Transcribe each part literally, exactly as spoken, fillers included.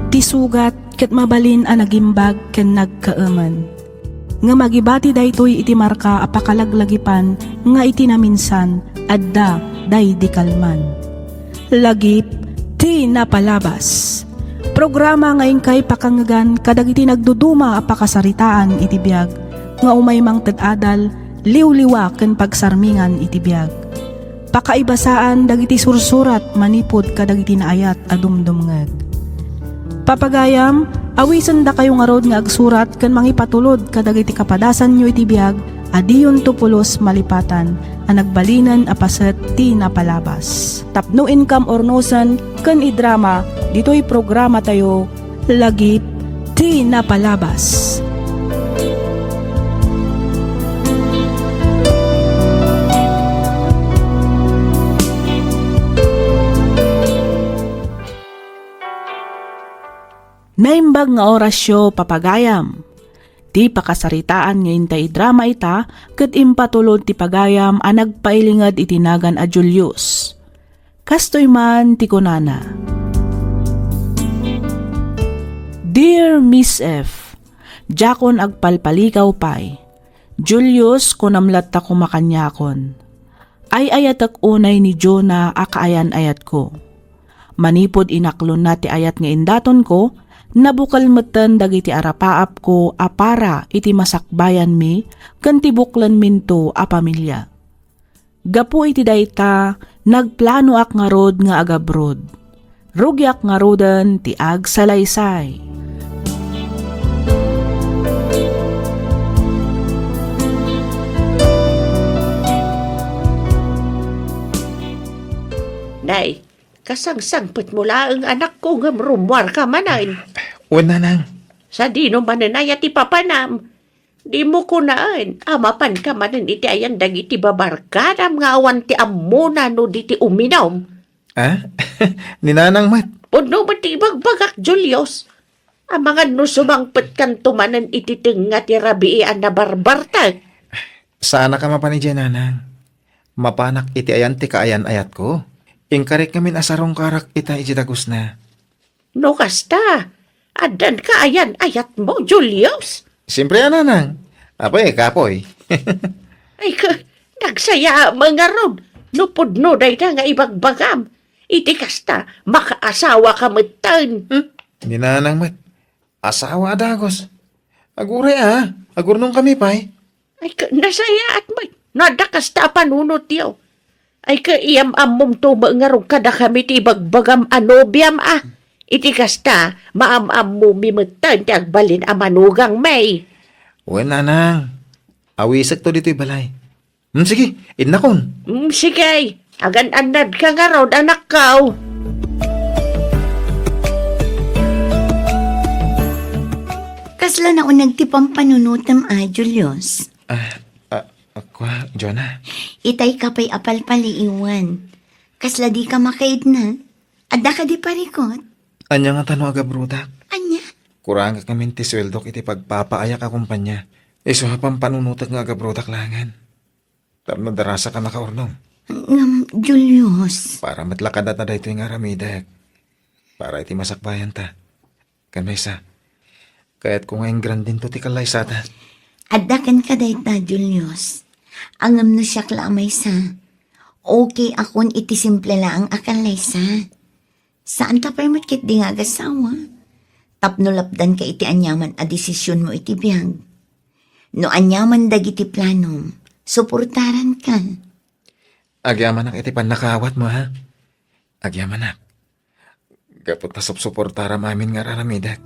Ti sugat ket mabalin a nagimbag ken nagkaemen. Ngem agibati daytoy iti marka a pakalaglagipan nga iti naminsan, adda daydi kalman. Lagip ti napalabas. Programa nga inkay pakangegan kadagiti nagduduma a pakasaritaan iti biag nga umay mangted adal, liwliwa ken pagsarmingan iti biag. Pakaibasaan dagiti sursurat manipud kadagiti naayat a dumdumngeg. Papagayam, awisendakayo ngarud nga agsurat ken mangipatulod kadagiti kapadasanyo iti biag a diyonto pulos malipatan a nagbalinen a paset ti napalabas. Tapno inkam urnosen ken idrama ditoy programatayo, Lagip ti Napalabas. Naimbag nga orasyo, papagayam. Ti pakasaritaan nga intay idrama ita ket impatulod ti pagayam a nagpailinged iti nagan a Julius. Kastoy man ti kunana, "Dear Miss F, diakon agpalpaligaw pay. Julius, kunam latta koma kaniakon. Ay-ayatek unay ni Jonah a kaayan-ayatko. Manipud inaklonna ti ayat nga indatonko, nabukel metten dagiti arapaapko a para iti masakbayanmi ken ti buklenminto a pamilia. Gapu iti dayta, nagplanoak ngarud nga agabroad. Rugiak ngaruden ti agsalaysay." Nay, kasangsangpetmo laeng, anakko, ngem rummuarka manen. Wen, nanang. Sadino manen aya ti papanam? Dimo kunaen a mapanka manen iti ayan dagiti babarkadam nga awan ti ammona no di ti uminum. Ah? Ni nanang met. Pudno met ti ibagbagak, Julius. Amangan no sumangpetkanto manen iti tengnga ti rabii a nabarbartek. Saannak a mapan idiay, nanang. Mapanak iti ayan ti kaayan-ayatko. Inkarik ngamin a sarungkarak ita idiay dagusna. No kasta, addan kaayan-ayatmo, Julius? Siempre a, nanang. Apay, kapoy. Ay, ka, nagsayaat ngarud no pudno dayta nga ibagbagam. Iti kasta, makaasawaka metten. Hmm? Ni nanang met. Asawa a dagus. Aguray a, agurnongkami pay. Ay, ka, nasayaat met no adda kasta a panunotyo. Ay, ka, iyam-ammomto met ngarud kadakami ti ibagbagam a nobiam a. Iti kasta, maam-ammomi metten ti agbalin a manugangmi. Wen, nanang. Awisekto ditoy balay. Hmm, sige, innakon. Hmm, sige. Agan-annadka ngarud, anakko. Kasla nauneg ti pampanunotem a, Julius? Ah, ah, kua, Jonah. Itay ka pay a palpaliiwan. Kasla dika makaidna? Adda kadi parikut? Ania ngata no agabrodak? Ania? Kurangek ngamin ti sueldok iti pagpapaayak a kompania. Isu a pampanunotek nga agabrodak laengen. Tapno darasaka makaurnong. Ngem, Julius. Para met la kadata daytoy nga aramidek. Para iti masakbayanta. Ken maysa, kayatko nga ingrandinto ti kallaysata. Adda kenka dayta, Julius. Ngem no siak la a maysa, okay akon iti simple laeng a kallaysa. Saanta pay met ketdi nga agasawa. Tapno lapdanka iti aniaman a desisionmo iti biag. No aniaman dagiti planom, suportaranka. Agyamanak iti pannakaawatmo, ha? Agyamanak. Gapu ta supsuportaram amin nga ar-aramidek.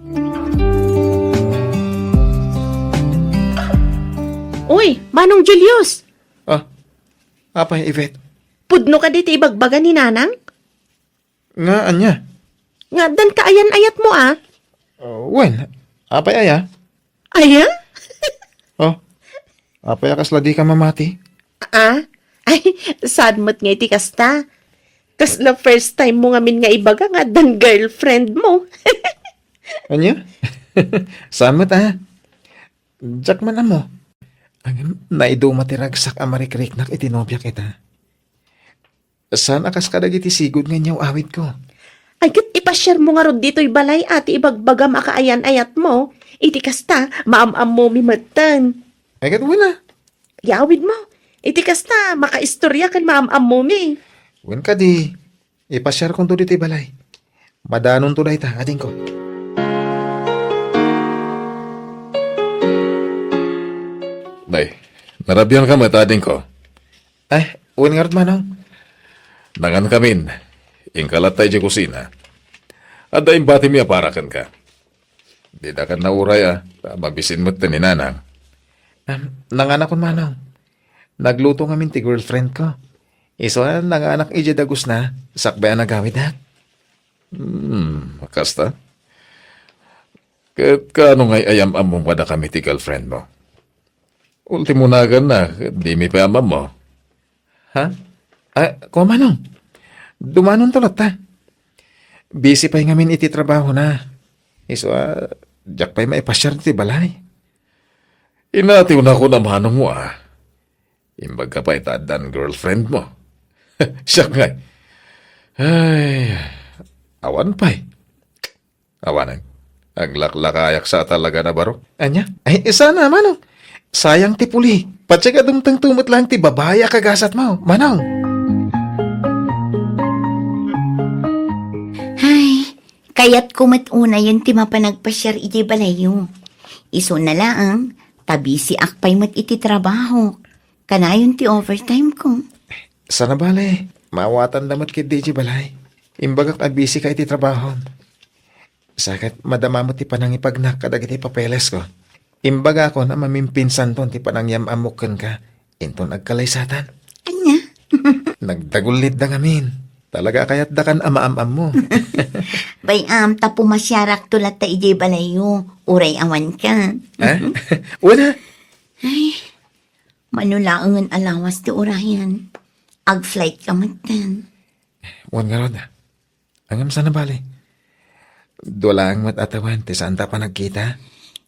Uy, Manong Julius! Ah, apay, Yvette? Pudno kadi ti ibagbaga ni Nanang? Nga ania? Nga addan kaayan-ayatmo a? Uh, wen, apay aya? Aya? Oh, apay a kasla dika mamati? Ah? Ay, saan met nga iti kasta? Kasla first time mo ngamin nga ibaga nga addan girlfriend mo. Ania? Saan met a? Diak man ammo. Ngem naiduma ti ragsak a marikriknak iti nobiak ita. Saan a kas kadagiti sigud nga inyaw-awidko. Ay, ket ipasiarmo ngarud ditoy balay a ti ibagbagam a kaayan-ayatmo. Iti kasta, maam-ammomi metten. Ay, ket wen a. Yawidmo. Iti kasta, makaistorya ken maam-ammomi. Wen kadi, ipasiarkonto ditoy balay. Madanonto dayta, adingko. Nay, narabian ka met, adingko. Eh, wen ngarud, manong? Nangan kamin. Inka latta idiay kusina. Adda imbatimi a para kenka. Dida kan nauray a, ta mabisin met ti ni nanang. Em, nanganakon, manong. Nagluto ngamin ti girlfriend ko. Isu a nanganak idiay dagusna, sakbay a nagawidak. Hmm, kasta? Ket kaano ngay a yam-ammom kadakami ti girlfriend mo? Ultimo naganna, ket dimi pay am-ammo. Ha? Ah, kua, manong. Dumanonto latta. Busy pay ngamin iti trabahona. Isu a, diak pay maipasiar iti balay. Inatiwnakon a manongmo a. Imbag ka pay ta addan girlfriend mo. Siak ngay. Ay, awan pay. Awanen. Aglaklakayak sa talaga na baro. Ania? Ay, sana, manong. Sayang ti puli. Patse ka dumtengto met laeng ti babai a kagasatmo, manong. Ay, kayatko met unayen ti mapan agpasiar idiay balayyo. Isuna laeng, ta busy ak pay met iti trabaho. Kanayon ti overtime ko. Sana bale, maawatanda met ketdi idiay balay. Imbagak a busy ka iti trabahom. Sa ket madama met ti panangipagnak kadagiti papeles ko. Imbagakon a mamimpinsanton ti panangyam-ammok kenka. Inton agkalaysatan. Ania? Nagdagullitda ngamin. Talaga a kayatda kan a maam-ammo. Bay-am, ta pumasiarakto latta idiay balayyo. Uray awan ka. Ha? Wala. Ay, mano laengen a lawas ti urayan. Ag-flight ka metten. Wen ngarud. Ngem sana bale. Dua laeng met a tawen ti saanta a panagkita.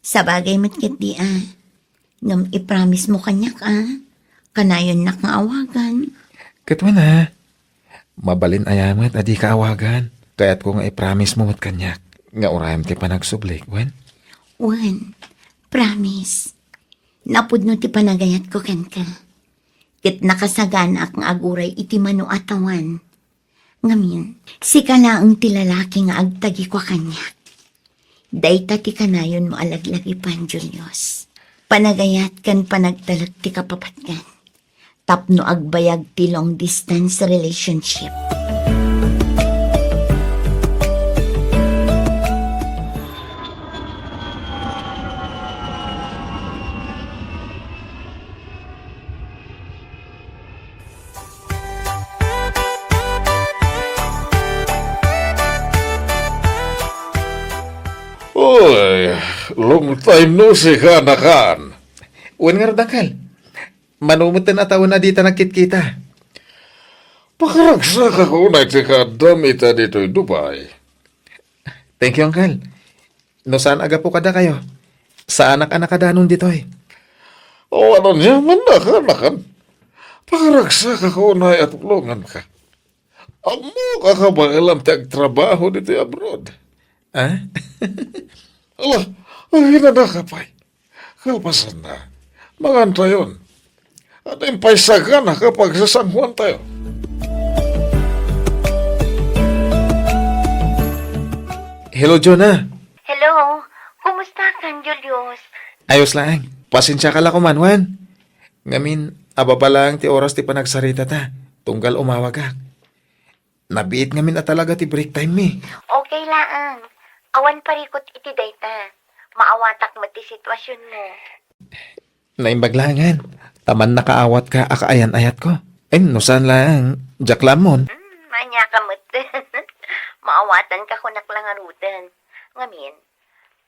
Sabagay met ketdi a. Ngem ipromise mo kaniak a. Kanayonnak nga awagan. Ket wen a. Mabalin aya met a dika awagan. Kayatko nga ipromise mo met kaniak nga urayem ti panagsublik, wen? Wen, promise. Napudno ti panagayatko kenka. Ket nakasaganaak nga aguray iti mano a tawen. Ngamin, sika laeng ti lalaki nga agtagikua kaniak. Dayta ti kanayonmo a laglagipan, Julius. Panagayat ken panagtalek ti kapapatgan. Tapno agbayag ti long distance relationship. Oy, long time no see, kanakan. Wen ngarud, Uncle. Mano metten a tawen a dita nagkitkita. Pakaragsakak unay ti kaaddam ita ditoy Dubai. Thank you, Uncle. No saan a gapu kadakayo, saanak a nakadanon ditoy. O, ano niya man, nakanakan? Pakaragsakak unay a tulonganka. Ammok a kabaelam ti agtrabaho ditoy abroad. Ah? Ala, aginanaka pay. Kalpasanna, mangantayon. Adda pay sagana a pagsasanguantayo. Hello, Jonah. Hello. Kumusta kan, Julius? Ayos laeng. Pasensiaka la koman, wen. Ngamin, ababa laeng ti oras ti panagsaritata, tunggal umawagak. Nabiit ngamin a talaga ti break time mi. Okay laeng. Awan parikut iti dayta. Maawatak met ti situasionmo. Naimbag laengen. Ta mannakaawatka a kaayan-ayatko. Em, no saan laeng, diak la ammon. Hmm, ania ka met. Maawatanka kunak la ngaruden. Ngamin,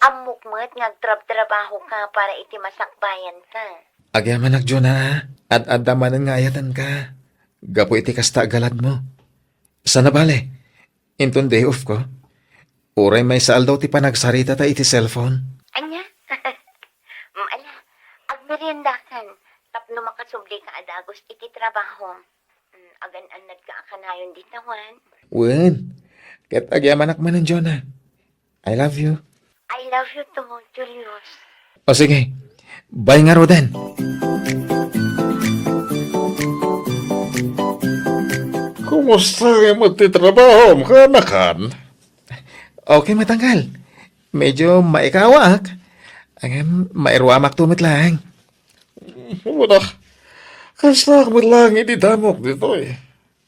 ammok met nga agtrabtrabahoka para iti masakbayanka. Agyamanak, Jonah, a. Ad-adda manen nga ayatenka. Gapu iti kasta a galadmo. Sana bale, inton day off ko, uray maysa aldaw ti panagsaritata iti cellphone. Ania? Mm, ala, agmeriendakan tapno makasublika a dagus iti trabahom. Mm, agan-annadka a kanayon dita, wen? Wen, Ket agyamanak manen, Jonah. I love you. I love you too, Julius. O sige, bye ngaruden. Kumusta nga met ti trabahom, kaanakan? Okay met, Uncle. Medyo maikawaak. Ngem mairuamakto met laeng. Wen a, kastaak met laeng idi damok ditoy.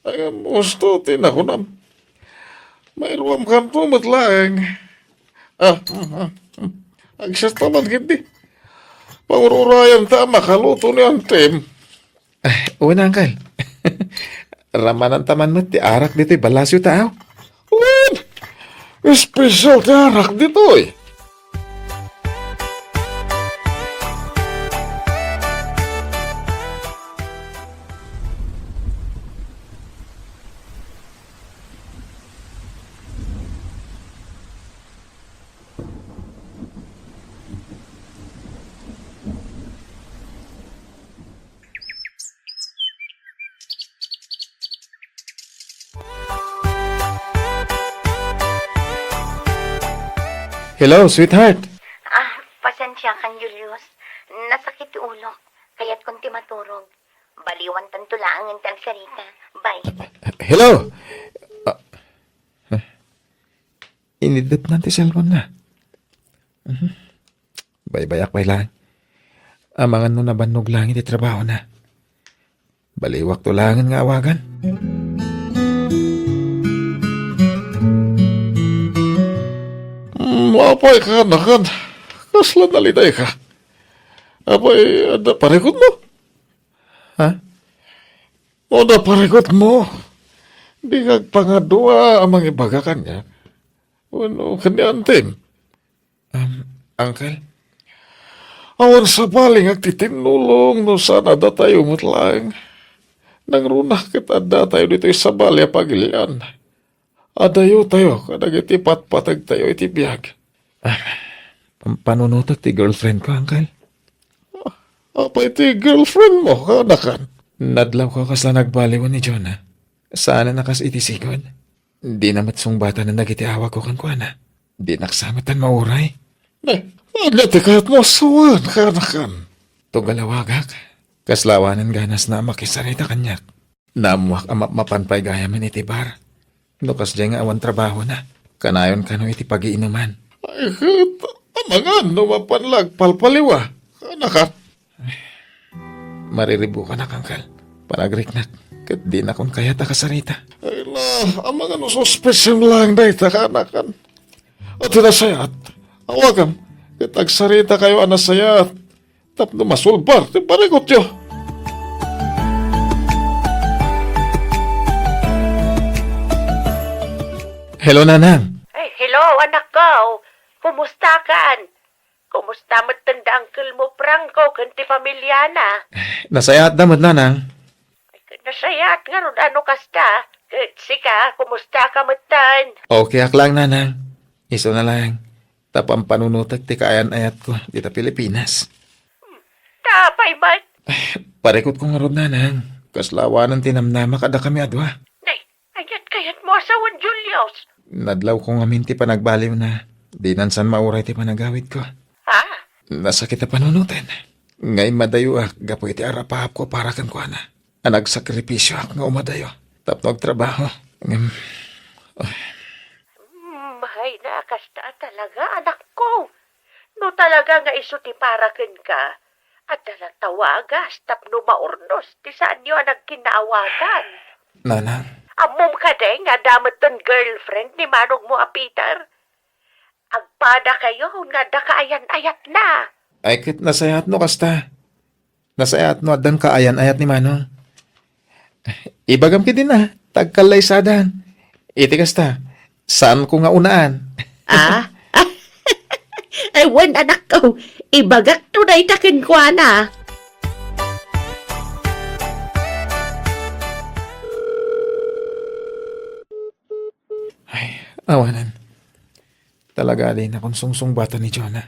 Ngem husto ti nakunam. Mairuamkanto met laeng. Ah, agsasta man ketdi. Pangur-urayanta a makaluto ni Auntiem. Eh, wen, Uncle. Ramananta man met ti arak ditoy ballasiota, aw. Wen, espesyal ti arak ditoy. Hello, sweetheart. Ah, pasensya kan, Julius. Nasakit ti ulok. Kayatkon ti maturog. Baliwantanto laengen ti agsarita. Bye. Hello? Ah, huh. Inidepnan ti cellphone-na. Mhm. Baybayak pay laeng. Amangan no nabannog laeng iti trabahona. Baliwakto laengen nga awagan. Mm, apay, kaanakan. Kasla nalidayka? Apay, adda parikutmo? Ha? No naparikutmo, dika agpangadua a mangibaga kaniak wenno ken ni Auntiem. Um, Uncle? Awan sabali nga agtitinnulong no saan a datayo met laeng. Nangruna ket addatayo ditoy sabali a pagilian. Adayotayo kadagiti patpategtayo iti biag. Ah, pam-, panunotek ti girlfriend ko, Uncle. Ah, apay ti girlfriend mo, kaanakan? Nadlawko kasla nagbaliwen ni Jonah. Saanen a kas iti sigud. Dina met sungbatanen dagiti awagko kenkuana. Dinak sa met tan mauray. Ne, adda ti kayatmo a sawen, kaanakan. Tugal a wagak. Kasla awanen ganasna a makisarita kaniak. Naammoak a mapmapan pay gayamen iti bar. No kasdiay nga awan trabahona, kanayon kano iti pagiinuman. Ay, ket, amangan no mapan la agpalpaliwa, kaanakan. Mariribukanak, Uncle. Panagriknak, ket dinakon kayat a kasarita. Ay la, amangan no suspetsem laeng dayta, kaanakan. O ti nasayaat, awagam, ket agsaritakayo a nasayaat. Tapno masulbar ti parikutyo. Hello, Nanang. Ay, hello, anak ko. Kumusta kan? Kumusta met da uncle mo, Franco, ken ti pamiliana? Nasayaat da met, Nanang. Ay, nasayaat ngarud a no kasta. Ket sika, kumusta ka met tan? Okay ak lang, Nanang. Isuna lang. Ta pampanunotek ti kaayan-ayatko dita Pilipinas. Hmm. Ta apay met? Parikutko ngarud, Nanang. Kasla awanen ti namnamak a dakami a dua. Nay, aniat kayatmo a sawen, Julius? Nadlawko ngamin ti panagbaliwna. Dinan san mauray ti panagawidko. Ha? Nasakit a panunoten. Nga immadayoak gapu iti arapahapko para kenkuana. A nagsakripisioak nga umadayo tapno agtrabaho. Ngem, ah. Hmm, hay na, kasta talaga, anakko. No talaga nga isu ti para kenka, adda la tawagas tapno maurnos ti saanyo a nagkinnaawagan. Nanang. Ammom kadi nga adda met ten girlfriend ni manongmo a Peter? Agpadakayo nga adda kaayan-ayatna. Ay, ket nasayaat no kasta. Nasayaat no addan kaayan-ayat ni Manong. Ibagam ketdin a, ta agkallaysadan. Iti kasta, saanko nga unaan. Ah? Ay, wen, anakko. Ibagakto dayta kenkuana. Ay, awanen. Talaga a dinakon sungsungbatan ni Jonah.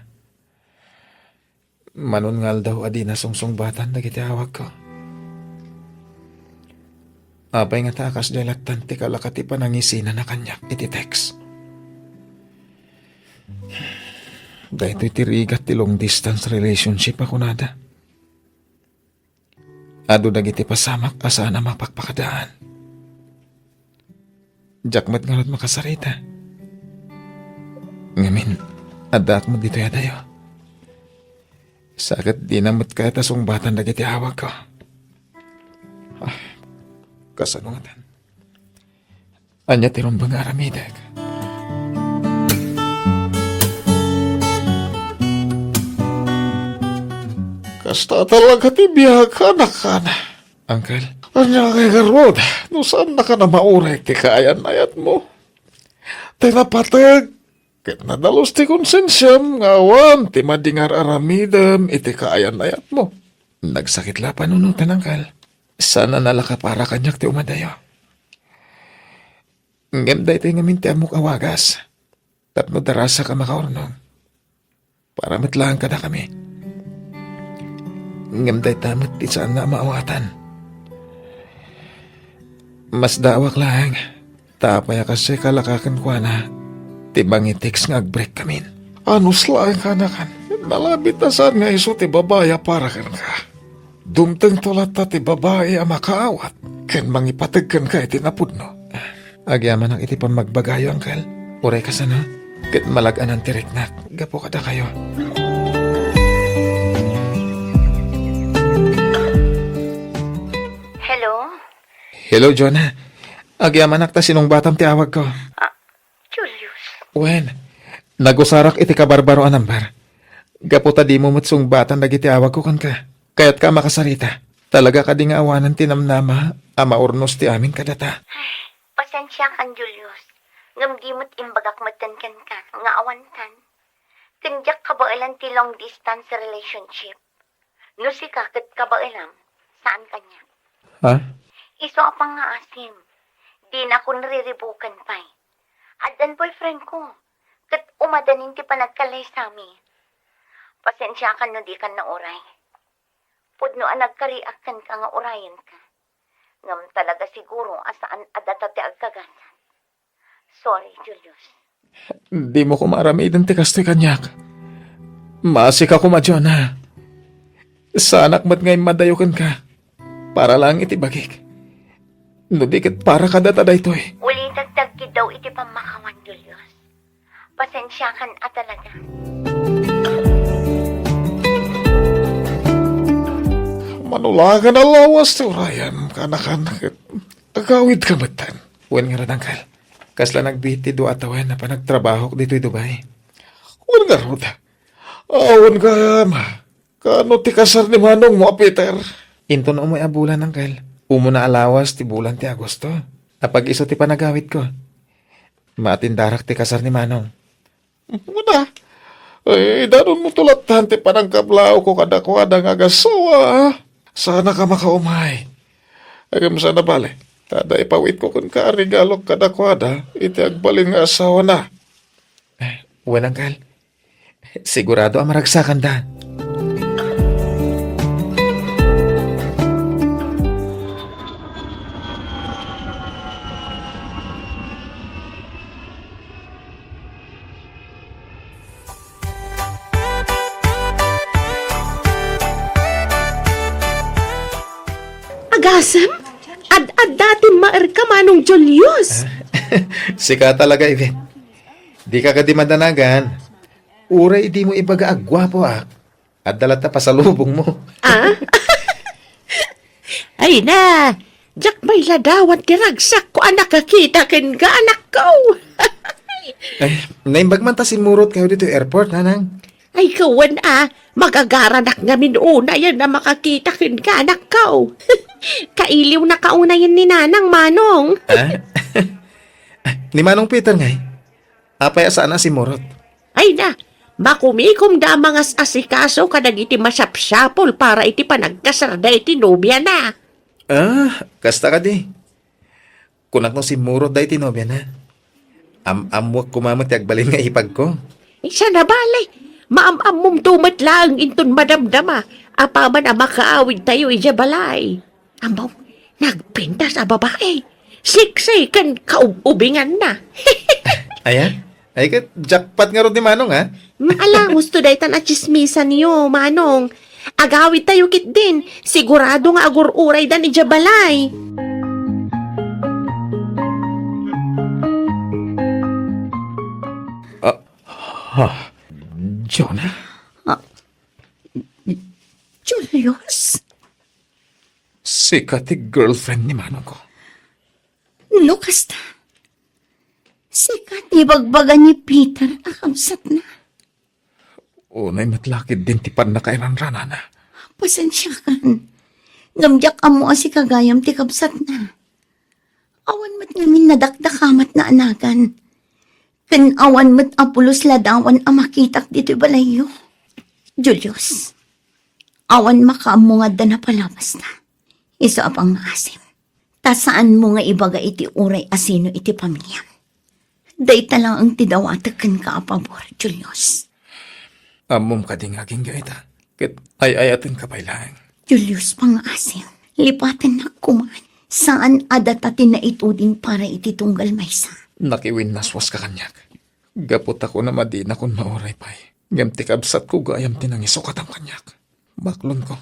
Manon nga aldaw a dina sungsungbatan dagiti awagko. Apay ngata a kasdiay lattan ti kalaka ti panangisinana kaniak iti text? Daytoy ti rigat ti long distance relationship a kunada. Adu dagiti pasamak a saan a mapakpakadaan. Diak met ngarud makasarita. Ngamin, addaak met ditoy adayo. Sa ket dina met kayat a sungbatan dagiti awagko. Ah, kasano ngatan? Ania ti rumbeng nga aramidek? Kasta talaga ti biag, anak, kana. Uncle? Ania ngay ngarud, no saannaka a mauray ti kaayan-ayatmo? Ti napateg ket nadalus ti konsensiam nga awan ti madi nga ar-aramidem iti kaayan-ayatmo. Nagsakit la a panunoten, Uncle. Saan a nalaka para kaniak ti umadayo. Ngem daytoy ngamin ti ammok a wagas tapno darasak a makaurnong. Para met laeng kadakami. Ngem dayta met ti saan nga maawatan. Masdaawak laeng, ta apay a kasdiay kalaka kenkuana ti mangitext nga agbreak kamin. Anus laeng, kanakan, nalabit a saan nga isu ti babai a para kenka. Dumtengto latta ti babai a makaawat ken mangipateg kenka iti napudno. Agyamanak iti pammagbagayo, Uncle. Uray kasano, ket malag-anan ti riknak gapu kadakayo. Hello? Hello, Jonah. Agyamanak ta sinungbatam ti awagko. Ah, Julius. Wen, nagusarak iti kabarbaro a number. Gapu ta dimo met sungbatan dagiti awagko kenka. Kayatka a makasarita. Talaga kadi nga awanen ti namnama a maurnos ti amin kadata? Pasensiakan, Julius. Ngem di met imbagak metten kenka nga awantan. Ken diak kabaelan ti long distance relationship. No sika ket kabaelam, saan kaniak. Ha? Isu a pangngaasim, dinakon riribuken pay. Addan boyfriend ko, ket umadanin ti panagkallaysami. Pasensiakan no dikan nauray. Pudno a nagkariak kenka nga urayenka. Ngem talaga siguro a saan a data ti agkagasan. Sorry, Julius. Dimo koma aramiden ti kastoy kaniak. Maasika koma, Jonah. Saanak met nga immadayo kenka. Para laeng iti bagik. No di ket para kadata daytoy. Ulitek ti agkiddaw iti pammakawan, Julius. Pasensiakan a talaga. Mano la nga nalawas ti urayem, kanakan, ket agawidka metten. Wen ngarud, Uncle. Kasla nagbiit ti dua a tawen a panagtrabahok ditoy Dubai. Wen ngarud. Awan gayam. Kaano ti kasar ni manongmo a Peter? Inton ummoy a bulan, Uncle. Umuna a lawas ti bulan ti Agosto. Apag-isu ti panagawidko. Maatindarak ti kasar ni Manong. Una, ay, idanonmo to lattan ti panangkablaawko kadakuada nga agassawa. Saanaka makaumay. Ngem saan a bale, ta adda ipawitko kenka a regalok kadakuada iti agbalin nga asawana. Eh, wen, Uncle. Sigurado a maragsakanda. Agasem, ad-adda ti maerka, Manong Julius. Sika talaga, Ivet. Dika kadi madanagan. Uray dimo ibaga a guapoak. Adda latta pasalubongmo. Ah? Ay na, diak pay ladawan ti ragsakko a nakakita kenka, anakko. Ay, naimbag man ta simmurotkayo ditoy airport, Nanang. Ay, kawen a, magagaranak ngamin unayen a makakita kenka, anakko. Kailiwnaka unayen ni Nanang, Manong. Ah? Ni Manong Peter ngay? Apay a saan a simmurot? Ay na, makumikomda a mangas-asikaso kadagiti masapsapul para iti panagkasarda iti nobiana. Ah, kasta kadi. Kunak no simmurotda iti nobiana. Am-ammoak koma met ti agbalin nga ipagko. Saan a bale, maam-ammomto met laeng inton madamdama apaman a makaawidtayo idiay balay. Ammo, Nagpintas a babae. Sexy ken kaub-ubinganna. Aya? Ay, ket jackpot ngarud ni Manong, ha? Maala, gusto daytan a tsismisanyo, Manong. Agawidtayo ketdin. Sigurado nga agur-uraydan idiay balay. Ah, ha? Jonah? Ah, Julius? Sika ti girlfriend ni manong ko. No kasta, sika ti ibagbaga ni Peter a kabsatna. Unay met la ketdin ti pannakairanranana. Pasensiakan. Ngem diak ammo a sika gayam ti kabsatna. Awan met ngamin nadakdakamatna a nagan. Ken awan met a pulos ladawan a makitak ditoy balayyo. Julius, awan makaammo nga adda napalabasna. Isu a pangngaasim. Ta saanmo nga ibaga iti uray a sino iti pamiliam. Dayta laeng ti dawatek kenka a pabor, Julius. Ammom kadi nga agingga ita? Ket ay-ayatenka pay laeng. Julius, pangngaasim. Lipatennak koma. Saan a data ti naituding para iti tunggal maysa. Nakiwinnaswaska kaniak. Gapu ta kunam a dinakon mauray pay. Ngem ti kabsatko gayam ti nangisukatam kaniak. Baklonko.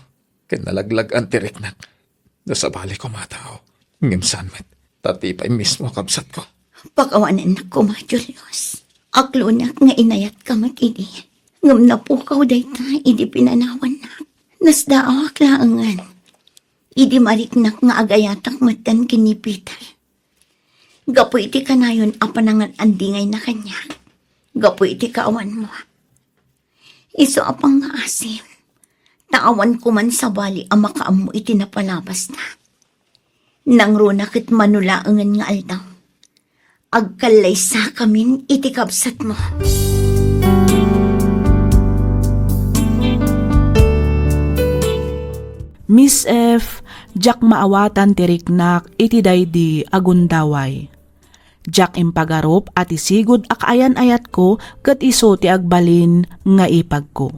Ken nalaglag-an ti riknak. No sabali koma a tao, ngem saan met, ta ti pay mismo a kabsatko. Pakawanennak koma, Julius. Akloniak nga inayatka met idi. Ngem napukaw dayta idi pinanawannak. Nasdaawak laengen idi mariknak nga agayatak metten ken ni Peter. Gapu iti kanayon a panangan-andingayna kaniak. Gapu iti kaawanmo. Isu a pangngaasim, ta awan koman sabali a makaammo iti napalabasna. Nangruna ket mano laengen nga aldaw, agkallaysakamin iti kabsatmo. Miss F, diak maawatan ti riknak iti daydi a gundaway. Diak impagarup a ti sigud a kaayan-ayatko ket isu ti agbalin nga ipagko.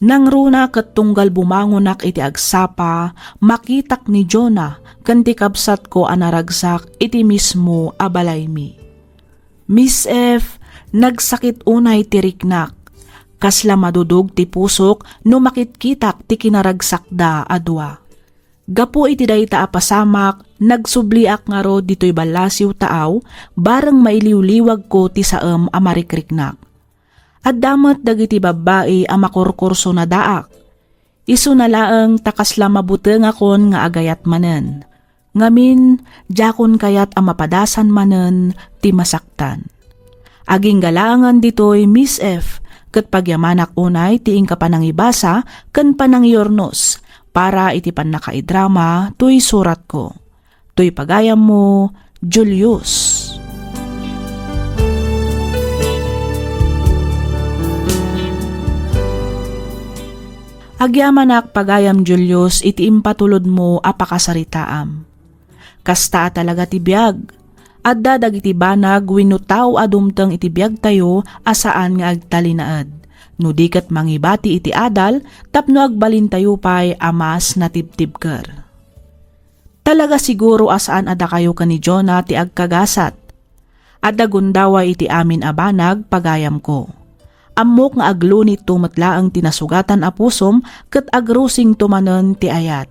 Nangruna ket tunggal bumangonak iti agsapa, makitak ni Jonah ken ti kabsatko a naragsak iti mismo a balaymi. Miss F, nagsakit unay ti riknak. Kasla madudog ti pusok no makitkitak ti kinaragsakda a dua. Gapu iti dayta a pasamak, nagsubliak ngarud ditoy ballasiw taaw, bareng mailiwliwagko ti saem a marikriknak. Adda met dagiti babbai a makurkursonadaak. Isuna laeng ta kasla mabutengakon nga agayat manen. Ngamin, diakon kayat a mapadasan manen ti masaktan. Agingga laengen ditoy, Miss F, ket pagyamanak unay ti inka panangibasa ken panangiurnos para iti pannakaidrama toy suratko. Toy pagayammo, Julius. Agyamanak, pagayam Julius, iti impatulodmo a pakasaritaam. Kasta a talaga ti biag. Adda dagiti banag wenno tao a dumteng iti biagtayo a saan nga agtalinaed, no di ket mangibati iti adal tapno agbalintayo pay a mas natibtibker. Talaga siguro a saan a dakayo ken ni Jonah ti agkagasat. Adda gundaway iti amin a banag, pagayamko. Ammok nga aglunitto met laeng ti nasugatan a pusom ket agrusingto manen ti ayat.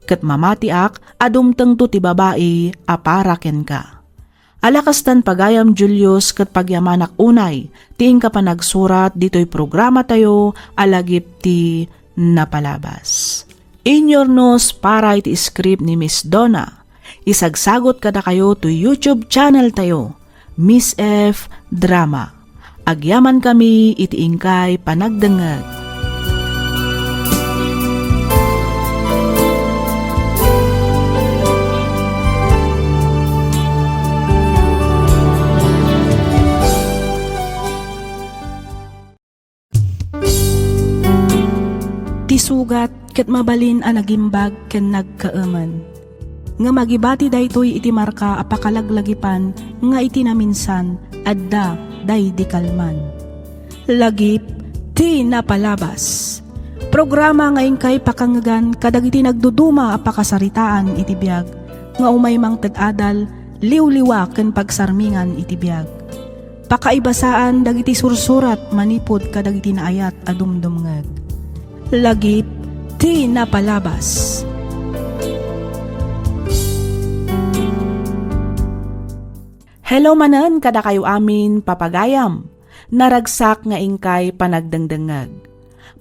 Ket mamatiak a dumtengto ti babai a para kenka. Ala kastan, pagayam Julius, ket pagyamanak unay ti inka panagsurat ditoy programatayo a lagip ti napalabas. Inyurnos para iti script ni Miss Donna. Isagsagot kadakayo toy YouTube channel tayo, Miss F Drama. Agyamankami iti inkay panagdengngeg. Ti sugat ket mabalin a nagimbag ken nagkaemen. Ngem agibati daytoy iti marka a pakalaglagipan nga iti naminsan adda daydi kalman. Lagip ti napalabas. Programa nga inkay pakangngegan kadagiti nagduduma a pakasaritaan iti biag, nga umay mangted adal, liwliwa ken pagsarmingan iti biag. Pakaibasaan dagiti sursurat manipud kadagiti naayat a dumdumngeg. Lagip ti napalabas. Hello manen kadakayo amin, papagayam. Naragsak nga inkay panagdengdengngeg.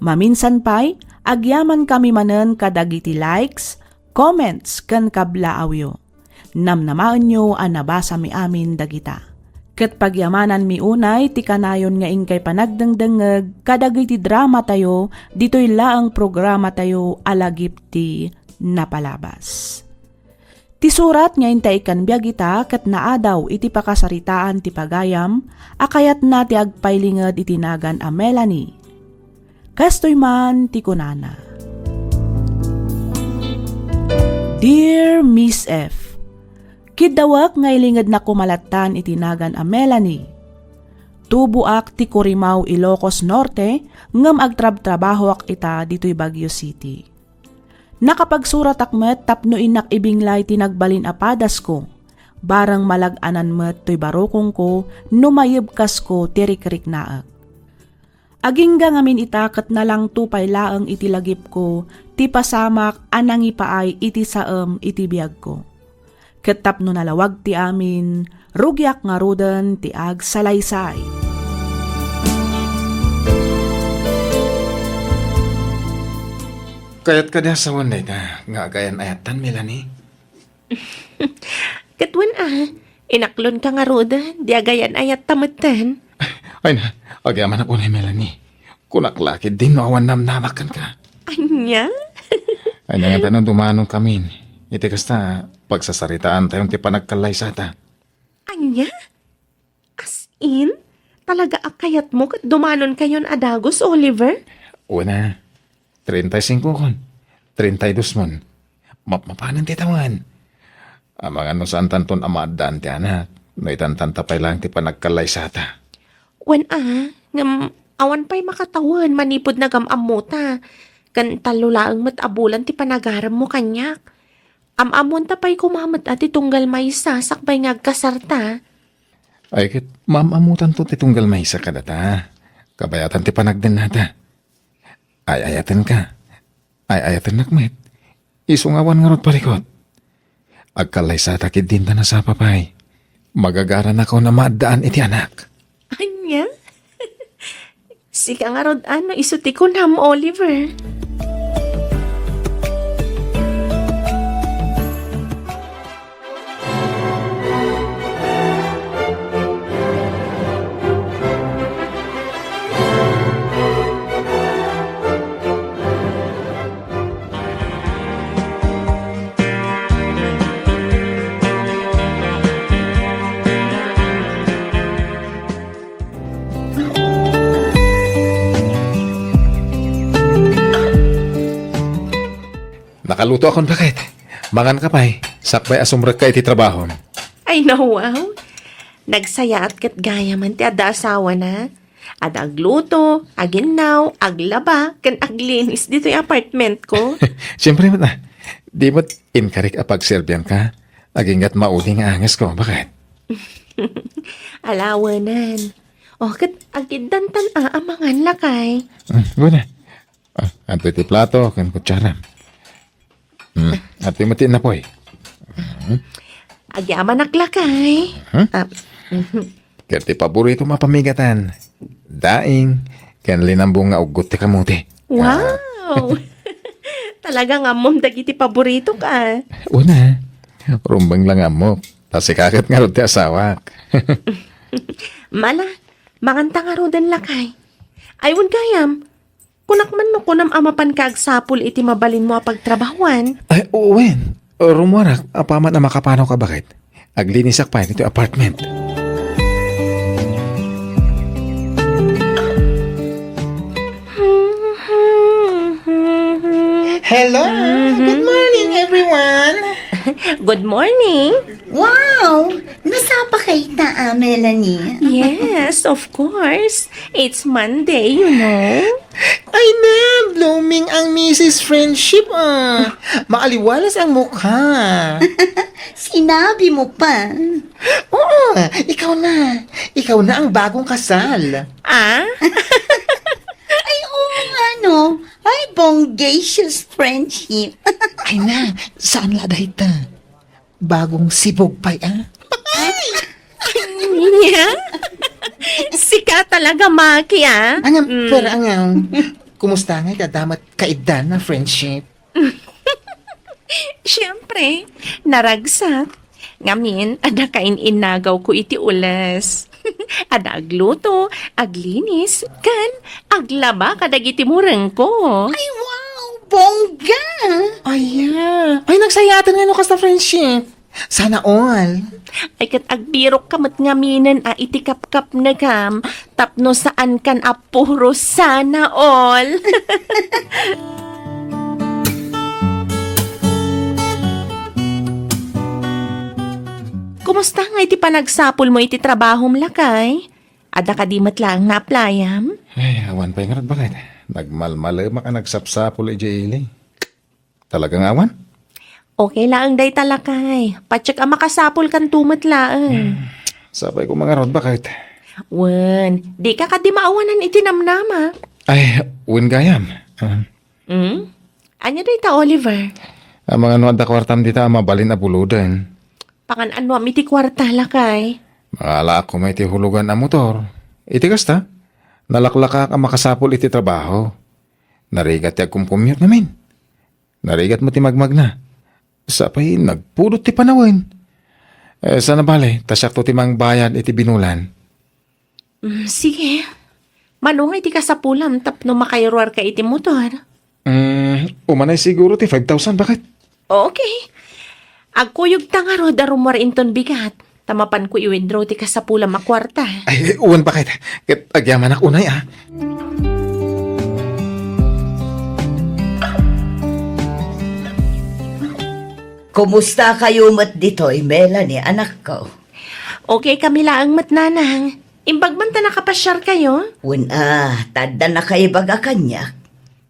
Maminsan pay, agyamankami manen kadagiti likes, comments, ken kablaawyo. Namnamaenyo a nabasami amin dagita. Ket pagyamananmi unay ti kanayon nga inkay panagdengdengngeg kadagiti dramatayo ditoy laeng programatayo a Lagip ti Napalabas. Ti surat nga intay ikkan biag ita ket naadaw iti pakasaritaan ti pagayam a kayatna ti agpailinged iti nagan a Melanie. Kastoy man ti kunana, Dear Miss F, kiddawek nga ilingednak koma lattan iti nagan a Melanie. Tuboak ti Curimaw, Ilocos Norte, ngem agtrabtrabahoak ita ditoy Baguio City. Nakapagsuratak met tapno innak ibinglay ti nagbalin a padasko. Bareng malag-anan met toy barukongko no mayebkasko ti rikriknaek. Agingga ngamin ita ket nalangto pay laeng iti lagipko ti pasamak a nangipaay iti saem iti biagko. Ket tapno nalawag ti amin, rugiak ngaruden ti agsalaysay. Kayat kadi a sawen dayta nga agayan-ayattan, Melanie? Ket wen a, inaklonka ngaruden, di agayan-ayatta metten. Ay na, agyamanak unay, Melanie. Kunak la ketdin no awan namnamak kenka. Ania? Ay na nga ta no dumanon kamin. Iti kasta, pagsasaritaantayon ti panagkallaysata. Ania? As in? Talaga a kayatmo ket dumanonkayon a dagus, Oliver? Wen a, treinta y cinco kon, treinta y dos mon. Mapmapanen ti tawen. Amangan no saantanton a maaddaan ti anak, no itantanta pay laeng ti panagkallaysata. Wen a, ngem awan pay makatawen manipud nagam-ammota. Ken tallo laeng met a bulan ti panagaremmo kaniak. Am-ammoanta pay koma met a ti tunggal maysa sakbay nga agkasarta. Ay ket, maam-ammotanto ti tunggal maysa kadata. Kabayatan ti panagdennata. Ay-ayatenka. Ay-ayatennak met. Isu nga awan ngarud parikut. Agkallaysata ketdin ta nasapa pay. Magagaranakon a maaddaan iti anak. Ania? Sika ngarud a no isu ti kunam, Oliver. Nakalutoakon, baket. Manganka pay, sakbay a sumrekka iti trabahom. Ay, nawaw. Nagsayaat ket gayamen ti adda asawana. Adda agluto, aginnaw, aglaba, ken aglinis ditoy apartment ko. Siempre met a, di met inkarik a pagserbianka. Aginggat maudi nga angesko, baket. Alawanan. O, ket agiddantan a amangan, lakay. Mm, guna. Ah, adtoy ti plato ken kutsara. Hmm, adtoy met ti innapoy. Hmm. Agyamanak, lakay. Hmm? Ah, mhm. Ket ti paboritom a pamigatan, daing ken linambong nga uggot ti kamote. Wow! Talaga nga ammom dagiti paboritok, ah. Una, rumbeng la nga ammok. Ta sika ket ngarud ti asawak. Mala, manganta ngaruden, lakay. Ay, wen gayam, kunak man no kunam a mapanka agsapul iti mabalinmo a pagtrabahuan. Ay, wen. Rummuarak apaman a makapanawka, baket. Aglinisak pay ditoy apartment. Hello! Good morning, everyone! Good morning! Wow! Masapul kayta, ah, Melanie? Yes, of course. It's Monday, you know. Ay na, blooming ang Missus Friendship, ah. Maaliwalas ang mukha. Sinabi mo pa. Oo, ikaw na. Ikaw na ang bagong kasal. Ah? Ay, oo nga, no? Ay, bonggacious friendship. Ay na, saan la dayta? Bagong sibog pay, ah? Niya? Sika talaga, Maki, ah? Angam, Mm. Pero angam, kumusta nga iti adda met kaiddan a friendship? Siyempre, naragsak. Ngamin, adda kain-innagaw ko iti ules. Adda agluto, aglinis, ken aglaba kadagiti murengko. Ay, wow! Bongga! Aya. Ay, nagsayaatan nga no kasta friendship. Sana all. Ay, ket agbirok ka met ngaminen a iti kapkapnekam tapno saan kan a puro sana all. Kumusta nga iti panagsapul mo iti trabahom, lakay? Adda kadi met laeng naaplayam? Ay, awan pay ngarud, baket. Nagmalmalemak a nagsapsapul idiay ili. Talaga nga awan? Okay laeng dayta, lakay. Patiek a makasapul kanto met laeng. Hmm. Sapay ko mangarud, baket. Wen, dika kadi maawanan iti namnama. Ay, wen gayam. Ah. Hmm? Ania dayta, Oliver? Amangan no adda kuartam dita a mabalin a buloden. Pangan-anoam iti kuarta, lakay? Mangalaak koma iti hulugan a motor. Iti kasta, nalaklakaak a makasapul iti trabaho. Narigat ti agkumkumyot ngamin. Narigat met ti magmagna. Sapay nagpudot ti panawen. Eh, sana bale, ta siakto ti mangbayad iti binulan. Mm, sige. Mano nga iti kasapulam tapno makairuarka iti motor? Mm, umanay siguro ti five thousand, baket? Okay. Agkuyogta ngarud a rummuar inton bigat, ta mapanko i-withdraw ti kasapulam a kuarta. Ay, wen, baket. Ket agyamanak unay, ah. Kumusta kayo met ditoy, Melanie, anakko? Okay kami laeng met, nanang. Imbag man ta nakapasiar kayo? Wen a, ta adda nakaibaga kaniak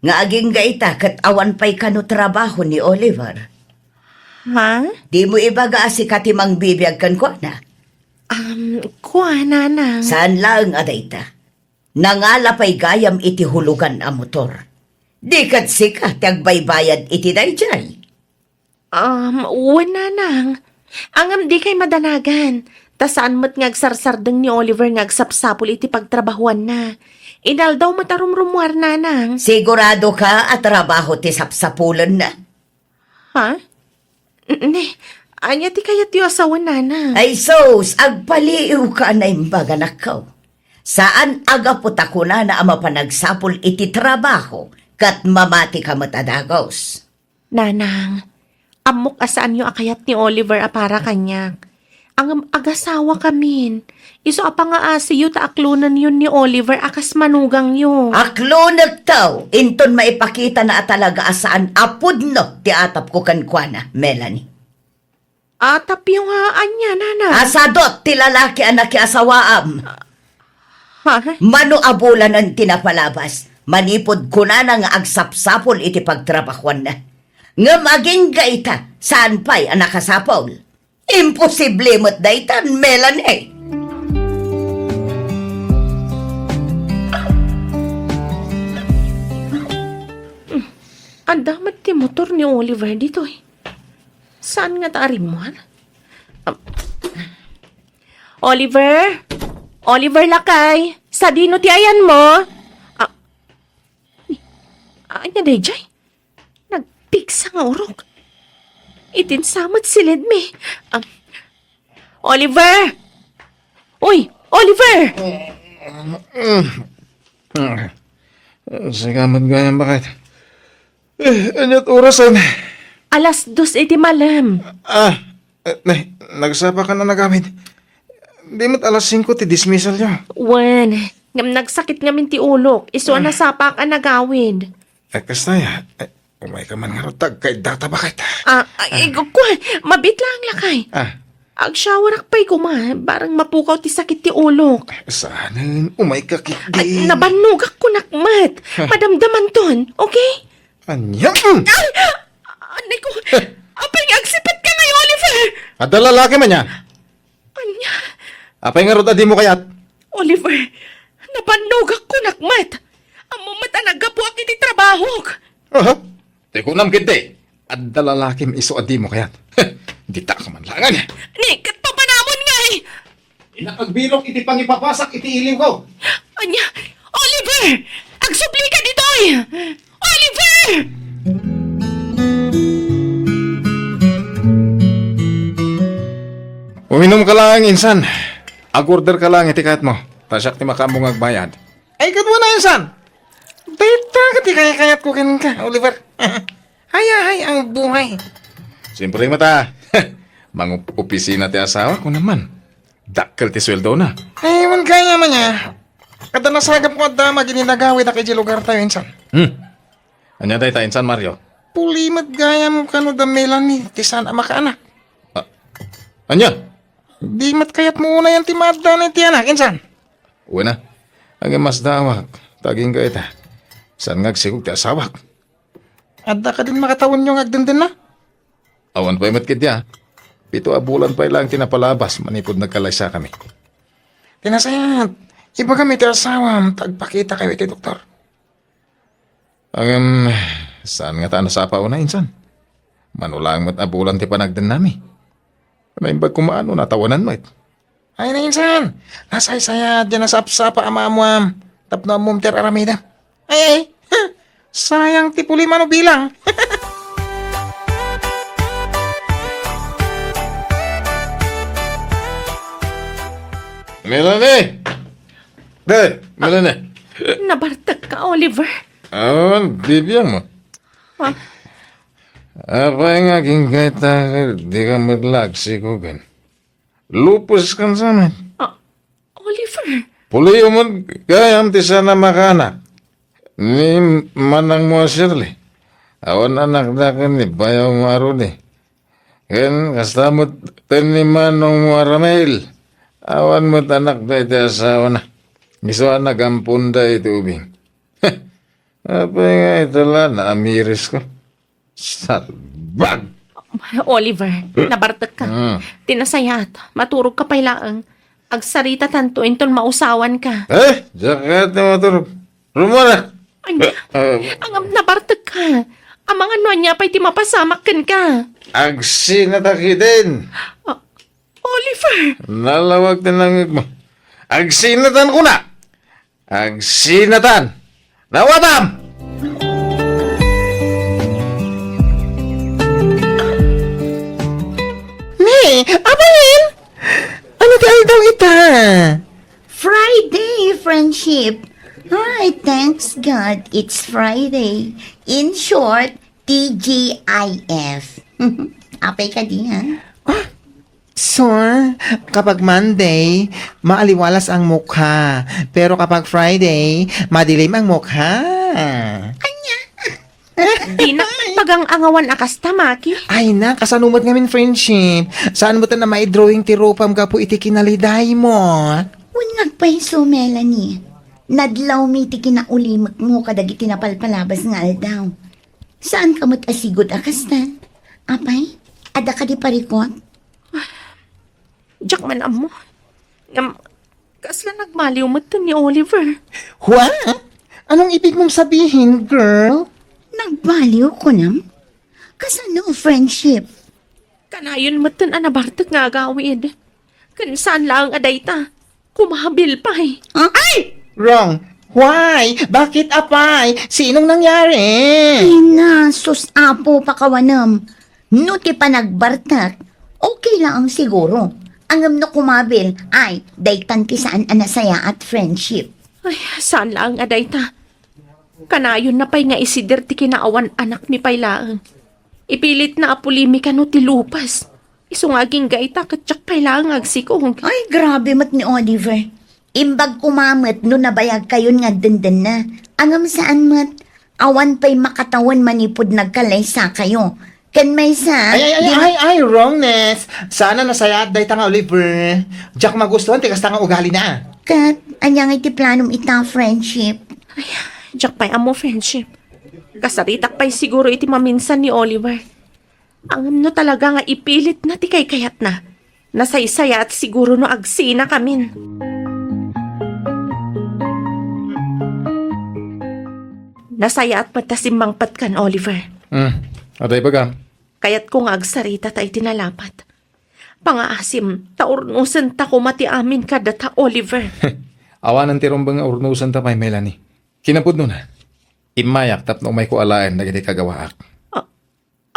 nga agingga ita ket awan pay kano trabaho ni Oliver. Ha? Dimo ibaga a sika ti mangbibiag kenkuana? Um, kua, nanang. Saan laeng a dayta? Nangala pay gayam iti hulugan a motor. Di ket sika ti agbaybayad iti daydiay. Um, wen, nanang. Ngem dikay madanagan. Ta saan met nga agsarsardeng ni Oliver nga agsapsapul iti pagtrabahuanna. Inaldaw met a rumrummuar, nanang. Sigurado ka a trabaho ti sapsapulenna? Ha? N-, ne, ania ti kayatyo a sawen, nanang? Ay sus, agpaliiw ka a naimbag, anakko. Saan a gapu ta kunana a mapan agsapul iti trabaho ket mamati ka met a dagus. Nanang, ammok a saanyo a kayat ni Oliver a para kaniak. Ngem agasawa kamin. Isu a pangaasiyo ta aklonenyon ni Oliver a kas manugangyo. Aklonekto, inton maipakitana a talaga a saan a pudno ti atapko kenkuana, Melanie. Atapyo nga ania, nanang? Asadot ti lalaki a nakiasawaam. Ha? Mano a bulanen ti napalabas, manipud kunana nga agsapsapul iti pagtrabahuanna. Ngem agingga ita, saan pay a nakasapul. Imposible met daytan, Melanie. Hmm, adda met ti motor ni Oliver ditoy. Saan ngata a rimmuar? Am, Oliver? Oliver, lakay! Sadino ti ayanmo? Ah, ania daydiay? Nagpigsa nga urok. Itinsa met si Ledme. Ah, Oliver! Uy, Oliver! Sika met gayam, baket. Eh, aniat orasen? Alas dos iti malem. Ah, eh, ne, nagsapa ka na nagawid. Di met alas singko ti dismissalyo. Wen, ngem nagsakit ngamin ti ulok. Isu a Ah. nasapaak a nagawid. Eh, kasta ya. Eh, umay ka man ngarud ta agkaiddata, baket. Ah, ah, eh, kua, mabiit lang, lakay. Ah. Agshowerak pay koma, bareng mapukaw ti sakit ti ulok. Saanen, umayka ketdin. Nabannogak kunak met. Madamdamanton, okay? Ania? Ay! Anay ko, apay nga agsipetka ngay, Oliver? Adda lalaki man aya. Ania? Apay ngarud a dimo kayat? Oliver, nabannogak kunak met. Ammom met a naggapuak iti trabahok. Aha? Ti kunam ketdi, adda lalakim isu a dimo kayat. Dita ka man laengen. Ni, ket papanamon ngay. Innak agbilok iti pangipapasak iti iliwko. Ania? Oliver! Agsublika ditoy! Oliver! Uminumka laeng, insan. Agorderka laeng iti kayatmo. Ta siak ti makaammo nga agbayad. Ay, ket wen, insan. Dayta ket ti kaykayatko kenka, Oliver. Hayahay ang buhay. Siyempre met a. Mangopisina ti asawak, kunam man. Dakkel ti sueldona. Ay, wen gayam aya. Adda nasagapko a damag idi nagawidak idiay lugartayo, insan. Hmm. Ania dayta, insan Mario? Puli met gayam kano da Melanie ti saan a makaanak. Ah, ania? Di met kayatmo unayan ti maaddanan ti anak, insan? Wen a. Agmasdawak. Ta agingga ita. Saan nga agsikog ti asawak? Adda kadin makatawenyo nga agdendenna? Awan pay met ketdi a. Pito a bulan pay laeng ti napalabas manipud nagkalaysakami. Ti nasayaat, ibagam iti asawam ta agpakitakayo iti doktor. Ngem, saan ngata a nasapa unay, insan? Mano laeng met a bulan ti panagdennami. Naimbag koma no natawanan met. Ay, nainsan, nasaysayaat diay nasapsapa a maamuam tapno ammom ti ar-aramidem. Ay, ay, sayang ti puli mano bilang. Melanie! Day, Melanie! Nabartek ka, Oliver. Awan, bibiang mo. Ah. Apay nga agingga ita, di ka met la agsikogen. Lupes kan samet. Ah, Oliver. Puliyo met gayam ti saan a makaanak. Ni manangmo a Shirley. Awan anakda ken ni bayawmo a Rudy. Ken kasta met ten ni manongmo a Ramel. Awan met anakda iti asawana. Isu a nagamponda iti ubing. Apay nga ita la, naamirisko. Salbag! Oliver, nabartek ka. Mm. Ti nasayaat, maturog ka pay laeng. Agsarita tanto inton mausawan ka. Eh, diak kayat ti maturog. Rumara! Ania? Eh, eh. Ngem nabartek ka. Amangan no ania pay ti mapasamak kenka. Agsinata ketdin. Ah, Oliver! Nalawag ti nangngegmo. Agsinatan kuna! Agsinatan! Nawatam! Ni, abalin! Ano ti aldaw ita? Friday, friendship. Ay, thanks God, it's Friday. In short, T G I F. Apay kadi, ha? Ah, so, kapag Monday, maaliwalas ang mukha. Pero kapag Friday, madilim ang mukha. Ania? Dinak pag-ang-angawan a kasta, Maki. Ay na, kasano met ngamin friendship? Saan met a maidrawing ti rupam gapu iti kinalidaymo? Wen nga agpayso, Melanie. Nadlawmi ti kinaulimekmo kadagiti napalpalabas nga aldaw. Saan ka met a sigud a kasta? Apay, adda kadi parikut? Diak man ammo. Ngem, kasla nagbaliw met ni Oliver. What? Anong ibig mong sabihin, girl? Nagbaliw, kunam? Kasano friendship? Kanayon metten a nabartek nga agawid. Ken saan laeng a dayta, kumabil pay. Huh? Ay! Wrong. Why? Bakit, apay? Sinong nangyari? Ay na, sus, Apo, pakawanem. No ti panagbartek, okay laeng siguro. Ngem no kumabil, ay, daytan ti saan a nasayaat friendship. Ay, saan laeng a dayta. Kanayon na pay nga isider ti kinaawan anakmi pay laeng. Ipilitna a pulimika no ti lupas. Isu nga agingga ita ket diak pay laeng agsikog. Ay, grabe met ni Oliver. Imbag koma met no nabayagkayon nga agdendenna. Ngem saan met, awan pay makatawen manipud nagkalaysakayo. Ken maysa, Ay, ay, ay, di ay, ay, wrongness. Saan a nasayaat dayta nga Oliver. Diak magustuhan ti kasta nga ugalina. Ket, ania ngay ti planom ita, friendship? Diak pay ammo, friendship. Kasaritak pay siguro iti maminsan ni Oliver. Ngem no talaga nga ipilitna ti kaykayatna, nasaysayaat siguro no agsinakamin. Nasayaat met ta simmangpet kan Oliver. Hmm, adda ibagam? Kayatko nga agsarita ta iti nalapat. Pangaasim, ta urnosenta koma ti amin kadata, Oliver. Awanen ti rumbeng nga urnosenta pay, Melanie. Kinapudnona, immayak tapno umayko alaen dagiti kagawaak. A-,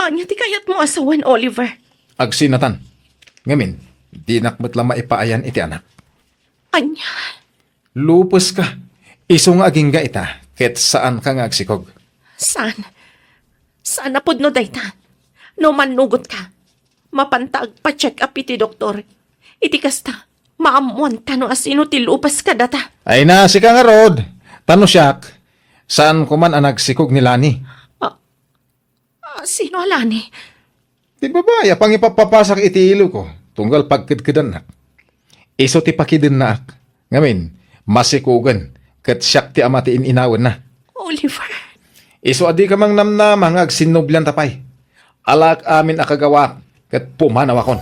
ania ti kayatmo a sawen, Oliver? Agsinatan. Ngamin, dinak met la maipaayan iti anak. Ania? Lupeska. Isu nga agingga ita, ket saanka nga agsikog. Saan? Saan a pudno dayta? No mannugotka, mapanta agpa-check up iti doktor. Iti kasta, maammoanta no asino ti lupes kadata. Ay na, sika ngarud. Ta no siak, saan koman a nagsikog ni Lani. Ah, ah, sino a Lani? Ti babai a pangipappapasak iti iloko, tunggal pagkedkedannak. Isu ti pakidennaak. Ngamin, masikogen, ket siak ti ama ti in-inawenna. Oliver. Isu a dika mangnamnama nga agsinnoblianta pay. Alaak amin a kagawaak, ket pumanawakon.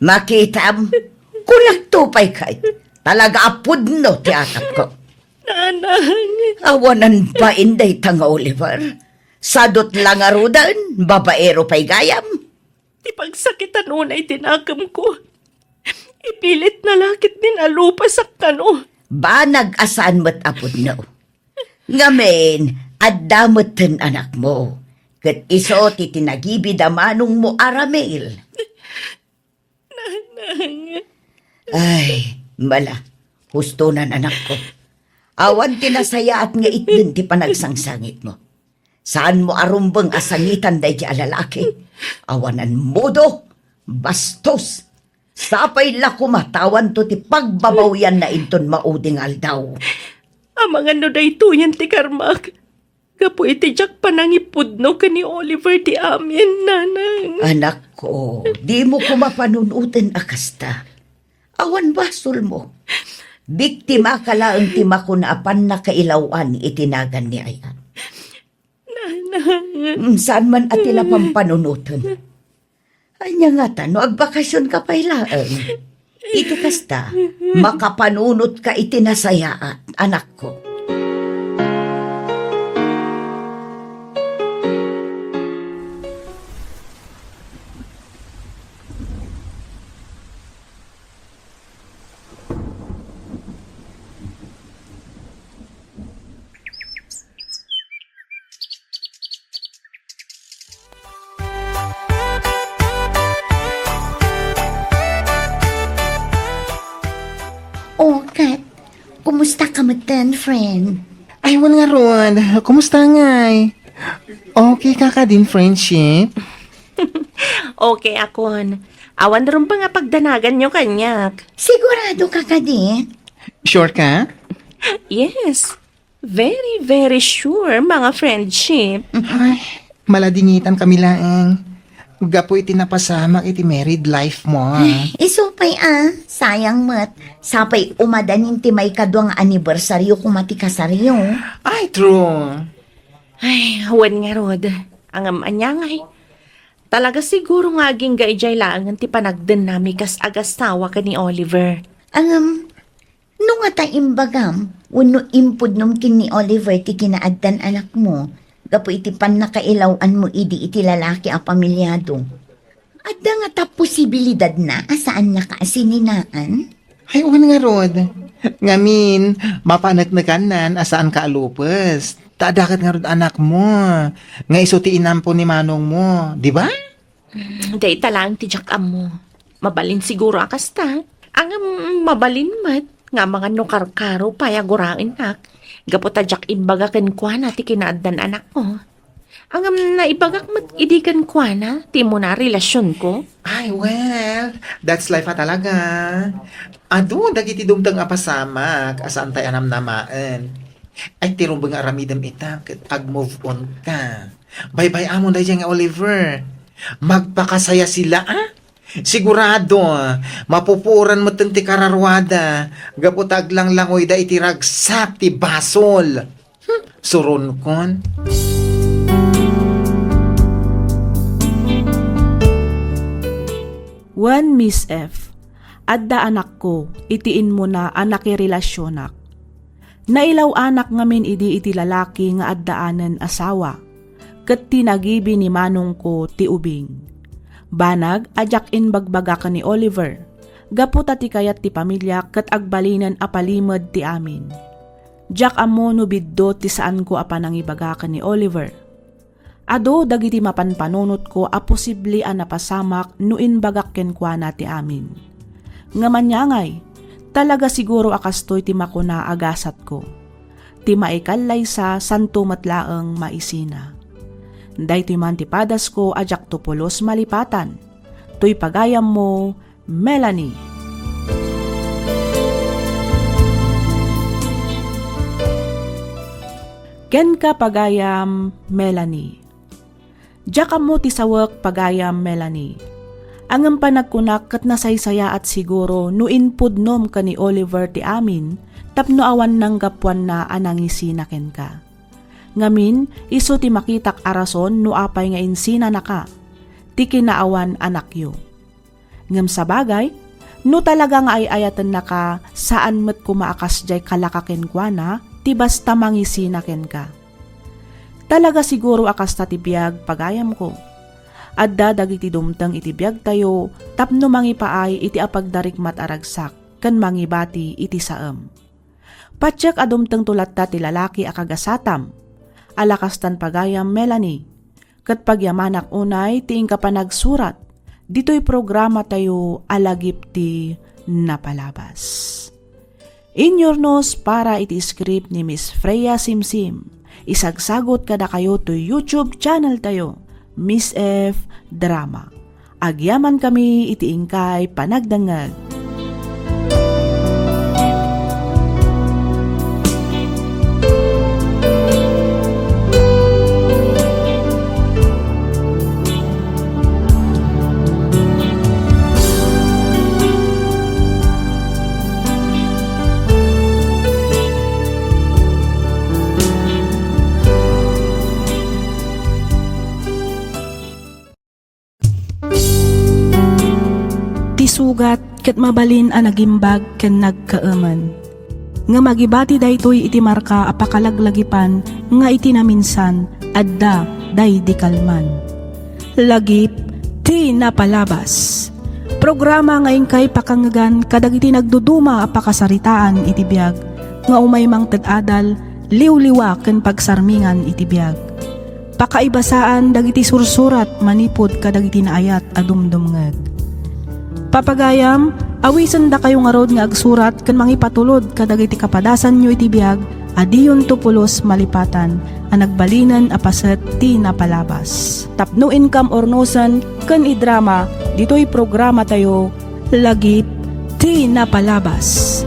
Makitam, kunakto pay kay, talaga a pudno ti atapko. Nanang. Awanan bain dayta nga Oliver. Sadut la ngaruden, babaero pay gayam. Ti pagsakitan unay ti nakemko. Ipilitna la ket din a lupasak kano. Banag a saan met a pudno. Ngamin, adda metten anakmo. Ket isu ti tinagibid a manongmo a Ramil. Nanang. Ay, mala. Hustonan, anakko. Awan ti nasayaat nga itden ti panagsangsangitmo. Saanmo a rumbeng a sangitan daydi a lalaki. Awanan modo, bastos. Sapay la koma ta awanto ti pagbabawianna inton maudi nga aldaw. Amangan no daytoyen ti karmak. Gapu iti diak panangipudno ken ni Oliver ti amin, Nanang. Anakko, dimo koma panunoten a kasta. Awan basolmo. Biktimaka laeng ti makuna a pannakailaw-an iti nagan ni ay-at. Nanang. Mm, saan man a ti napampanunoten. Ania ngata no agbakasionka pay laeng? Iti kasta, makapanunotka iti nasayaat, anakko. O, Kat, kumusta ka metten, friend? Ay, wen ngarud. Kumusta ngay? Okay ka kadin, friendship? Okay akon. Awan rumbeng a pagdanaganyo kaniak. Sigurado ka kadi? Sure ka? Yes. Very, very sure, mga friendship. Ay, maladingitan kami laeng. Gapu iti napasamak iti married life mo, ah. Ay, isu pay, ah. Sayang met. Sapay umadanin ti maikadua nga anibersaryo koma ti kasaryo. Ay, true. Ay, wen ngarud. Ngem ania ngay? Talaga siguro nga agingga idiay laengen ti panagdennami kas agasawa ken ni Oliver. Ngem, no ngata imbagam, wenno impudnom ken ni Oliver ti kinaaddan anakmo, gapu iti pannakailaw-anmo idi iti lalaki a pamiliado, adda ngata posibilidadna a saannaka a sininaan? Ay, wen ngarud. Ngamin, mapaneknekannan a saanka a lupes. Ta adda ket ngarud anakmo, nga isu ti inampo ni manongmo, di ba? Mm, dayta laeng ti diak ammo. Mabalin siguro a kasta. Ngem mabalin met nga amangan no karkaro pay a guraennak. Gapu ta diak imbaga kenkuana ti kinaaddan anakmo. Ngem naibagak met idi kenkuana ti immuna a relasionko. Ay, well, that's life a talaga. Adu dagiti dumteng a pasamak a saantay a namnamaen. Ay, ti rumbeng nga aramidem ita, ket ag-move on ka. Baybay-amon daydiay nga Oliver. Magpakasaya sila, a? Sigurado, mapupuoran metten ti kararuada, gapu ta aglanglangoyda iti ragsak ti basol. Hmm, suronkon. Wen, Miss F, adda anakko iti immuna a nakirelasionak. Nailaw-anak ngamin idi iti lalaki nga addaanen asawa, ket ti nagibi ni manongko ti ubing. Banag a diak imbagbaga ken ni Oliver, gapu ta ti kayat ti pamiliak ket agbalinen a palimed ti amin. Diak ammo no biddo ti saanko a panangibaga ken ni Oliver. Adu dagiti mapanpanunotko a posible a napasamak no imbagak kenkuana ti amin. Ngem aniangay, talaga siguro a kastoy ti makuna a gasatko. Ti maikallaysa, santo met laeng maisina. Daytoy man ti padasko a diakto pulos malipatan. Toy pagayammo, Melanie. Kenka, pagayam Melanie. Diak ammo ti sawek, pagayam Melanie. Ngem panagkunak ket nasaysayaat siguro no impudnom ken ni Oliver ti amin tapno awan nanggapuanna a nangisina kenka. Ngamin, isu ti makitak a rason no apay nga insinanaka ti kinaawan anakyo. Ngem sabagay, no talaga nga ay-ayatennaka, saan met koma a kasdiay kalaka kenkuana ti basta mangisina kenka. Talaga siguro a kasta ti biag, pagayamko. Adda dagiti dumteng iti biagtayo tapno mangipaay iti apagdarikmat a ragsak ken mangibati iti saem. Patiek a dumtengto latta ti lalaki a kagasatam, a lakastan pagayam Melanie, ket pagyamanak unay ti inka panagsurat ditoy programatayo a Lagip ti Napalabas. Inyurnos para iti script ni Miss Freya Simsim. Isagsagot kadakayo toy YouTube channel tayo, Miss F Drama. Agyamankami iti inkay panagdengngeg. Ti sugat ket mabalin a nagimbag ken nagkaemen. Ngem agibati daytoy iti marka a pakalaglagipan nga iti naminsan, adda daydi kalman. Lagip ti Napalabas. Programa nga inkay pakangngegan kadagiti nagduduma a pakasaritaan iti biag nga umay mangted adal, liwliwa ken pagsarmingan iti biag. Pakaibasaan dagiti sursurat manipud kadagiti naayat a dumdumngeg. Papagayam, awisendakayo ngarud nga agsurat ken mangipatulod kadagiti kapadasanyo iti biag a diyonto pulos malipatan a nagbalinen a paset ti napalabas. Tapno inkam urnosen ken idrama ditoy programatayo, Lagip ti Napalabas.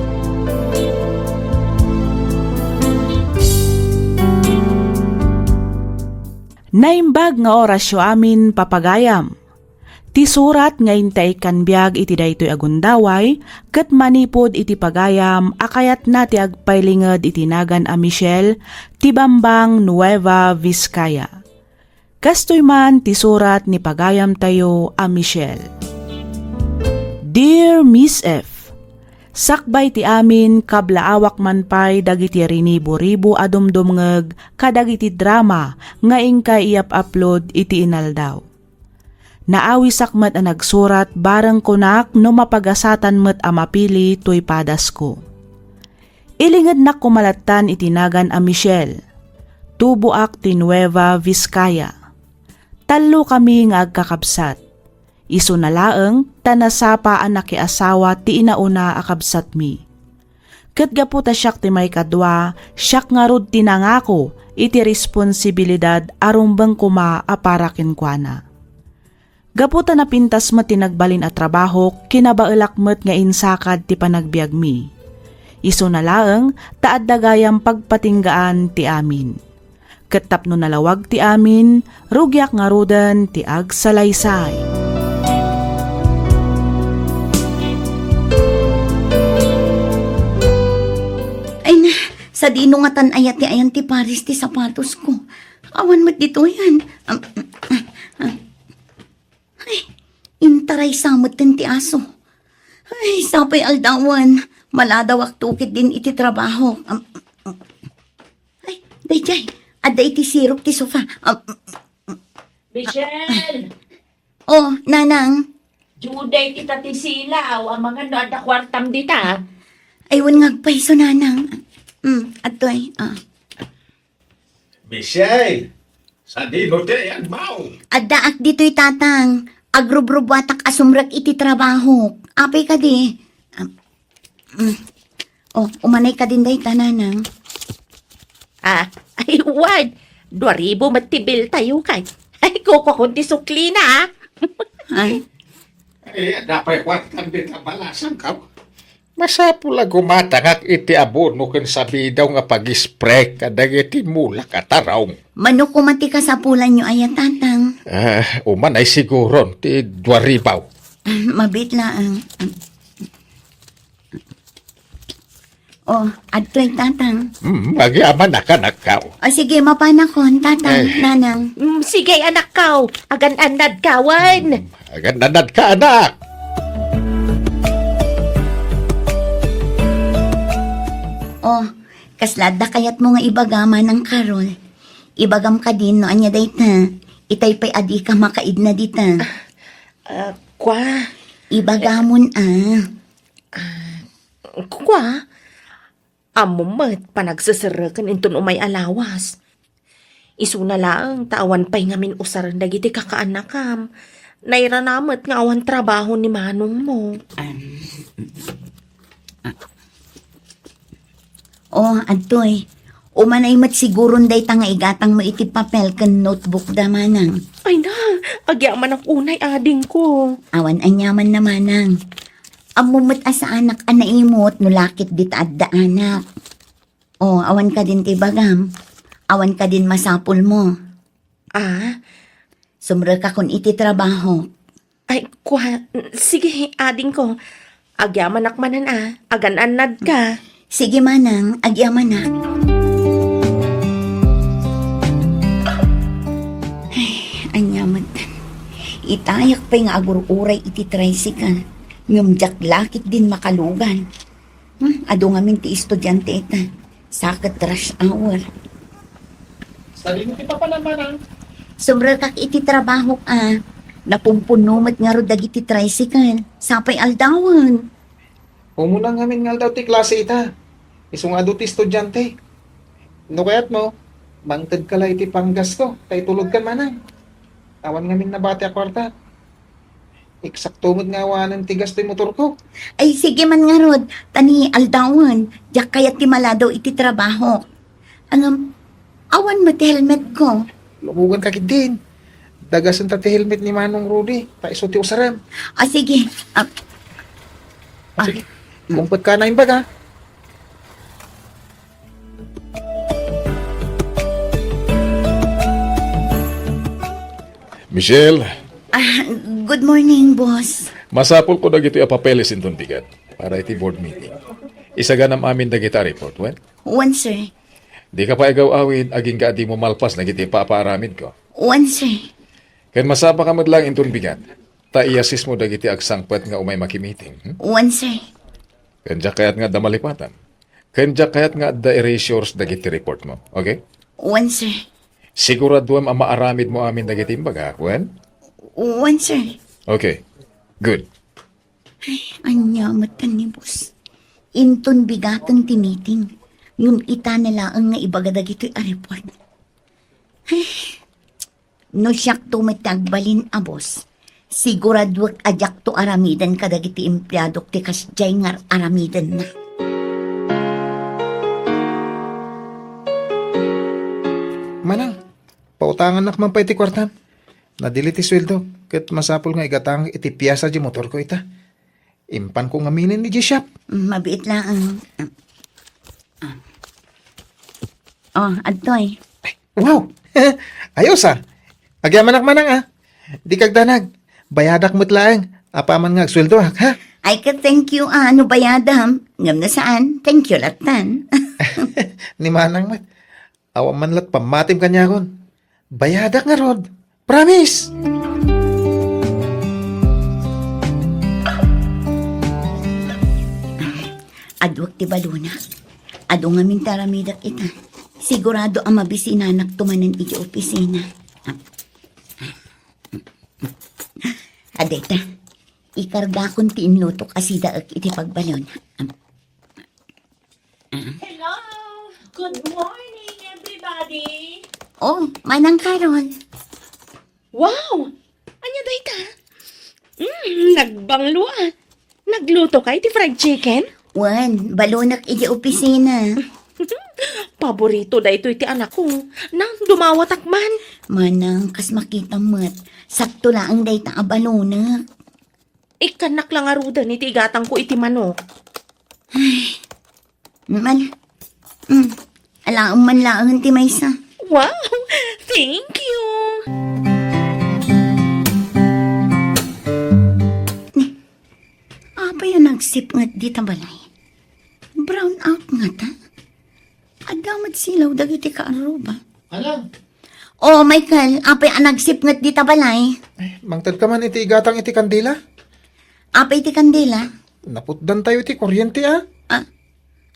Naimbag nga orasyo amin, papagayam. Ti surat nga intaykkan biag iti daytoy a gundaway ket manipud iti pagayam a kayatna ti agpailinged iti nagan a Michelle ti Bambang, Nueva Vizcaya. Kastoy man ti surat ni pagayamtayo a Michelle. Dear Miss F, sakbay ti amin, kablaawak man pay dagiti rinibo-ribo a dumdumngeg kadagiti drama nga inkay iyap-upload iti inaldaw. Naawisak met a nagsurat bareng kunak no mapagasatan met a mapili toy padasko. Ilingednak koma lattan iti nagan a Michelle. Tuboak ti Nueva Vizcaya. Tallo kami nga agkakabsat. Isuna laeng ta nasapa a nakiasawa ti inauna a kabsatmi. Ket gapu ta siak ti maikadua, siak ngarud ti nangako iti responsibilidad a rumbeng koma a para kenkuana. Gapu ta napintas met ti nagbalin a trabahok, kinabaelak met nga insakad ti panagbiagmi. Isuna laeng ta adda gayam pagpatinggaan ti amin. Ket tapno nalawag ti amin, rugiak ngaruden ti agsalaysay. Ay na, sadino ngatan aya ti ayan ti pares ti sapatosko? Awan met ditoy, an. Am, am, am. Ay, intaraysa metten ti aso. Ay, sapay aldawen, maladawak tukit din iti trabaho. Am, am. Ay, daydiay, adda iti sirok ti sofa. Am, am. Michelle! Oh, nanang. Juday kita ti silaw, amangan no adda kuartam dita. Ay, wen nga agpayso, nanang. Mm, adtoy, ah. Michelle, sadino ti ayanmo? Addaak ditoy, tatang. Agrubrubuatak a sumrek iti trabaho. Apay kadi? Am, mm. Oh, umanay kadin dayta, nanang. Ah, ay, wan. Dua ribu met ti bill tayo kay. Ay, kukuakon ti suklina, ah. Ay. Ay, adda pay kuartam dita balasangko. Masapul a gumatangak iti abono ken sabidaw nga pag-spray kadagiti mulak a tarong. Mano koma ti kasapulanyo aya, tatang? Ah, umanay siguron ti dua ribu. Ah, mabiit laeng. Oh, adtoy, tatang. Hmm, agyamanak, anakko. O sige, mapanakon, tatang, Ay. nanang. Mm, sige, anakko. Agan-annadka, wen. Hmm, agan-annadka, anak. Oh, kasla adda kayatmo nga ibaga, Manang Carol? Ibagam kadin no ania dayta. Itay pay a dika makaidna dita. Ah, kua? Ibagamon, ah. Ah, kua? Ammom met, panagseserreken inton umay a lawas. Isuna laeng ta awan pay ngamin usaren dagiti kakaannakam. Nairana met nga awan trabaho ni manongmo. Am, ah. Oh, adtoy. Umanay met siguron dayta nga igatangmo iti papel ken notebook da, manang. Ay na, agyamanak unay, adingko. Awan aniamanna, manang. Ammom met a saanak a naimut no lakit dita adda anak. Oh, awan kadin ti bagam. Awan kadin masapulmo. Ah? Sumrekakon iti trabaho. Ay, kua, sige, adingko. Agyamanak manen a, agan-annadka. Sige manang, agyamanak. Ay, ania met. Itayak pay nga agur-uray iti tricycle. Ngem diak lakit din makalugan. Hmm, adu ngamin ti estudiante ita. Saket rush hour. Sadino ti papanam, manang? Sumrekak iti trabahok a. Napumpunno met ngarud dagiti tricycle. Sapay aldawen. Umuna ngamin nga aldaw ti klase ita. Isu nga adu ti estudiante. No kayatmo, mangtedka la iti panggasko, ta itulodkan manang. Awan ngamin nabati a kuarta. Eksakto met nga awanen ti gas ti motorko. Ay, sige man ngarud, ta ni aldawen, diak kayat ti maladaw iti trabaho. Ngem, awan met ti helmetko. Lumoganka ketdin. Dagasen ta ti helmet ni Manong Rudy, ta isu ti usarem. Ah, sige. Ah, Ah, sige. Kumpet ka na imbag, ha? Michelle. Ah, good morning, boss. Masapulko dagitoy a papeles inton bigat para iti board meeting. Isaganam amin dagita a report, wen? Wen, sir. Dika pay agaw-awid, agingga a dimo malpas dagiti paapaaramidko. Wen, sir. Ken masapaka met laeng inton bigat, ta i-assist mo dagiti agsangpet nga umay makimiting, hmm? Wen, sir. Ken diak kayat nga adda malipatan. Ken diak kayat nga adda erasures dagiti report mo. Okay? Wen, sir. Siguraduem a maaramid mo amin dagiti imbagak, wen? Wen, sir. Okay. Good. Ay, ania met ni boss. Inton bigaten ti meeting. Ngem ita na laeng nga ibaga dagitoy a report. Ay, no siakto met ti agbalin a boss, siguraduek a diakto aramiden kadagiti empleadok ti kasdiay nga ar-aramidenna. Pautangannak man pay ti kuartam. Nadili ti sueldo, ket masapul nga igatangak iti piasa ti motorko ita. Impanko ngaminen idiay shop. Mm, mabiit laeng. Ah. Oh, adtoy. Ay, wow! Ayos, ah. Agyamanak manang, ah. Dika agdanag. Bayadak met laeng. Apaman nga agsueldoak, ha? Ay, ka thank you, ah, no bayadam. Ngem no saan, thank you lattan. Ni manang met. Awan man lat pammatim kaniakon. Bayadak ngarud. Promise! Aduak ti balona. Adu ngamin ti aramidek ita. Sigurado a mabisinanak tumanen iti opisina. Adita, ikargakon ti inlutok a sidaek iti pagbalon. Hello! Good morning, everybody! Oh, Manang Carol. Wow! Ania dayta? Mm, nagbanglo, ah. Nagluto kay ti fried chicken? Wen, balonek iti opisina. Paborito daytoy ti anakko. Nang dumawatak man. Manang, kas makitam met, sakto laeng dayta a balonek. Ikkannak la ngaruden iti igatangko iti manok. Ay, man, mm, alaem man laeng ti maysa. Wow! Thank you! Ni, apay a nagsipnget dita balay? Brown out ngata? Adda met silaw dagiti kaarruba. Alang. Oh, Michael, apay a nagsipnget dita balay? Ay, mangted ka man iti igatang iti kandila? Apay ti kandila? Naputdan tayo iti kuryente, ah. Ah,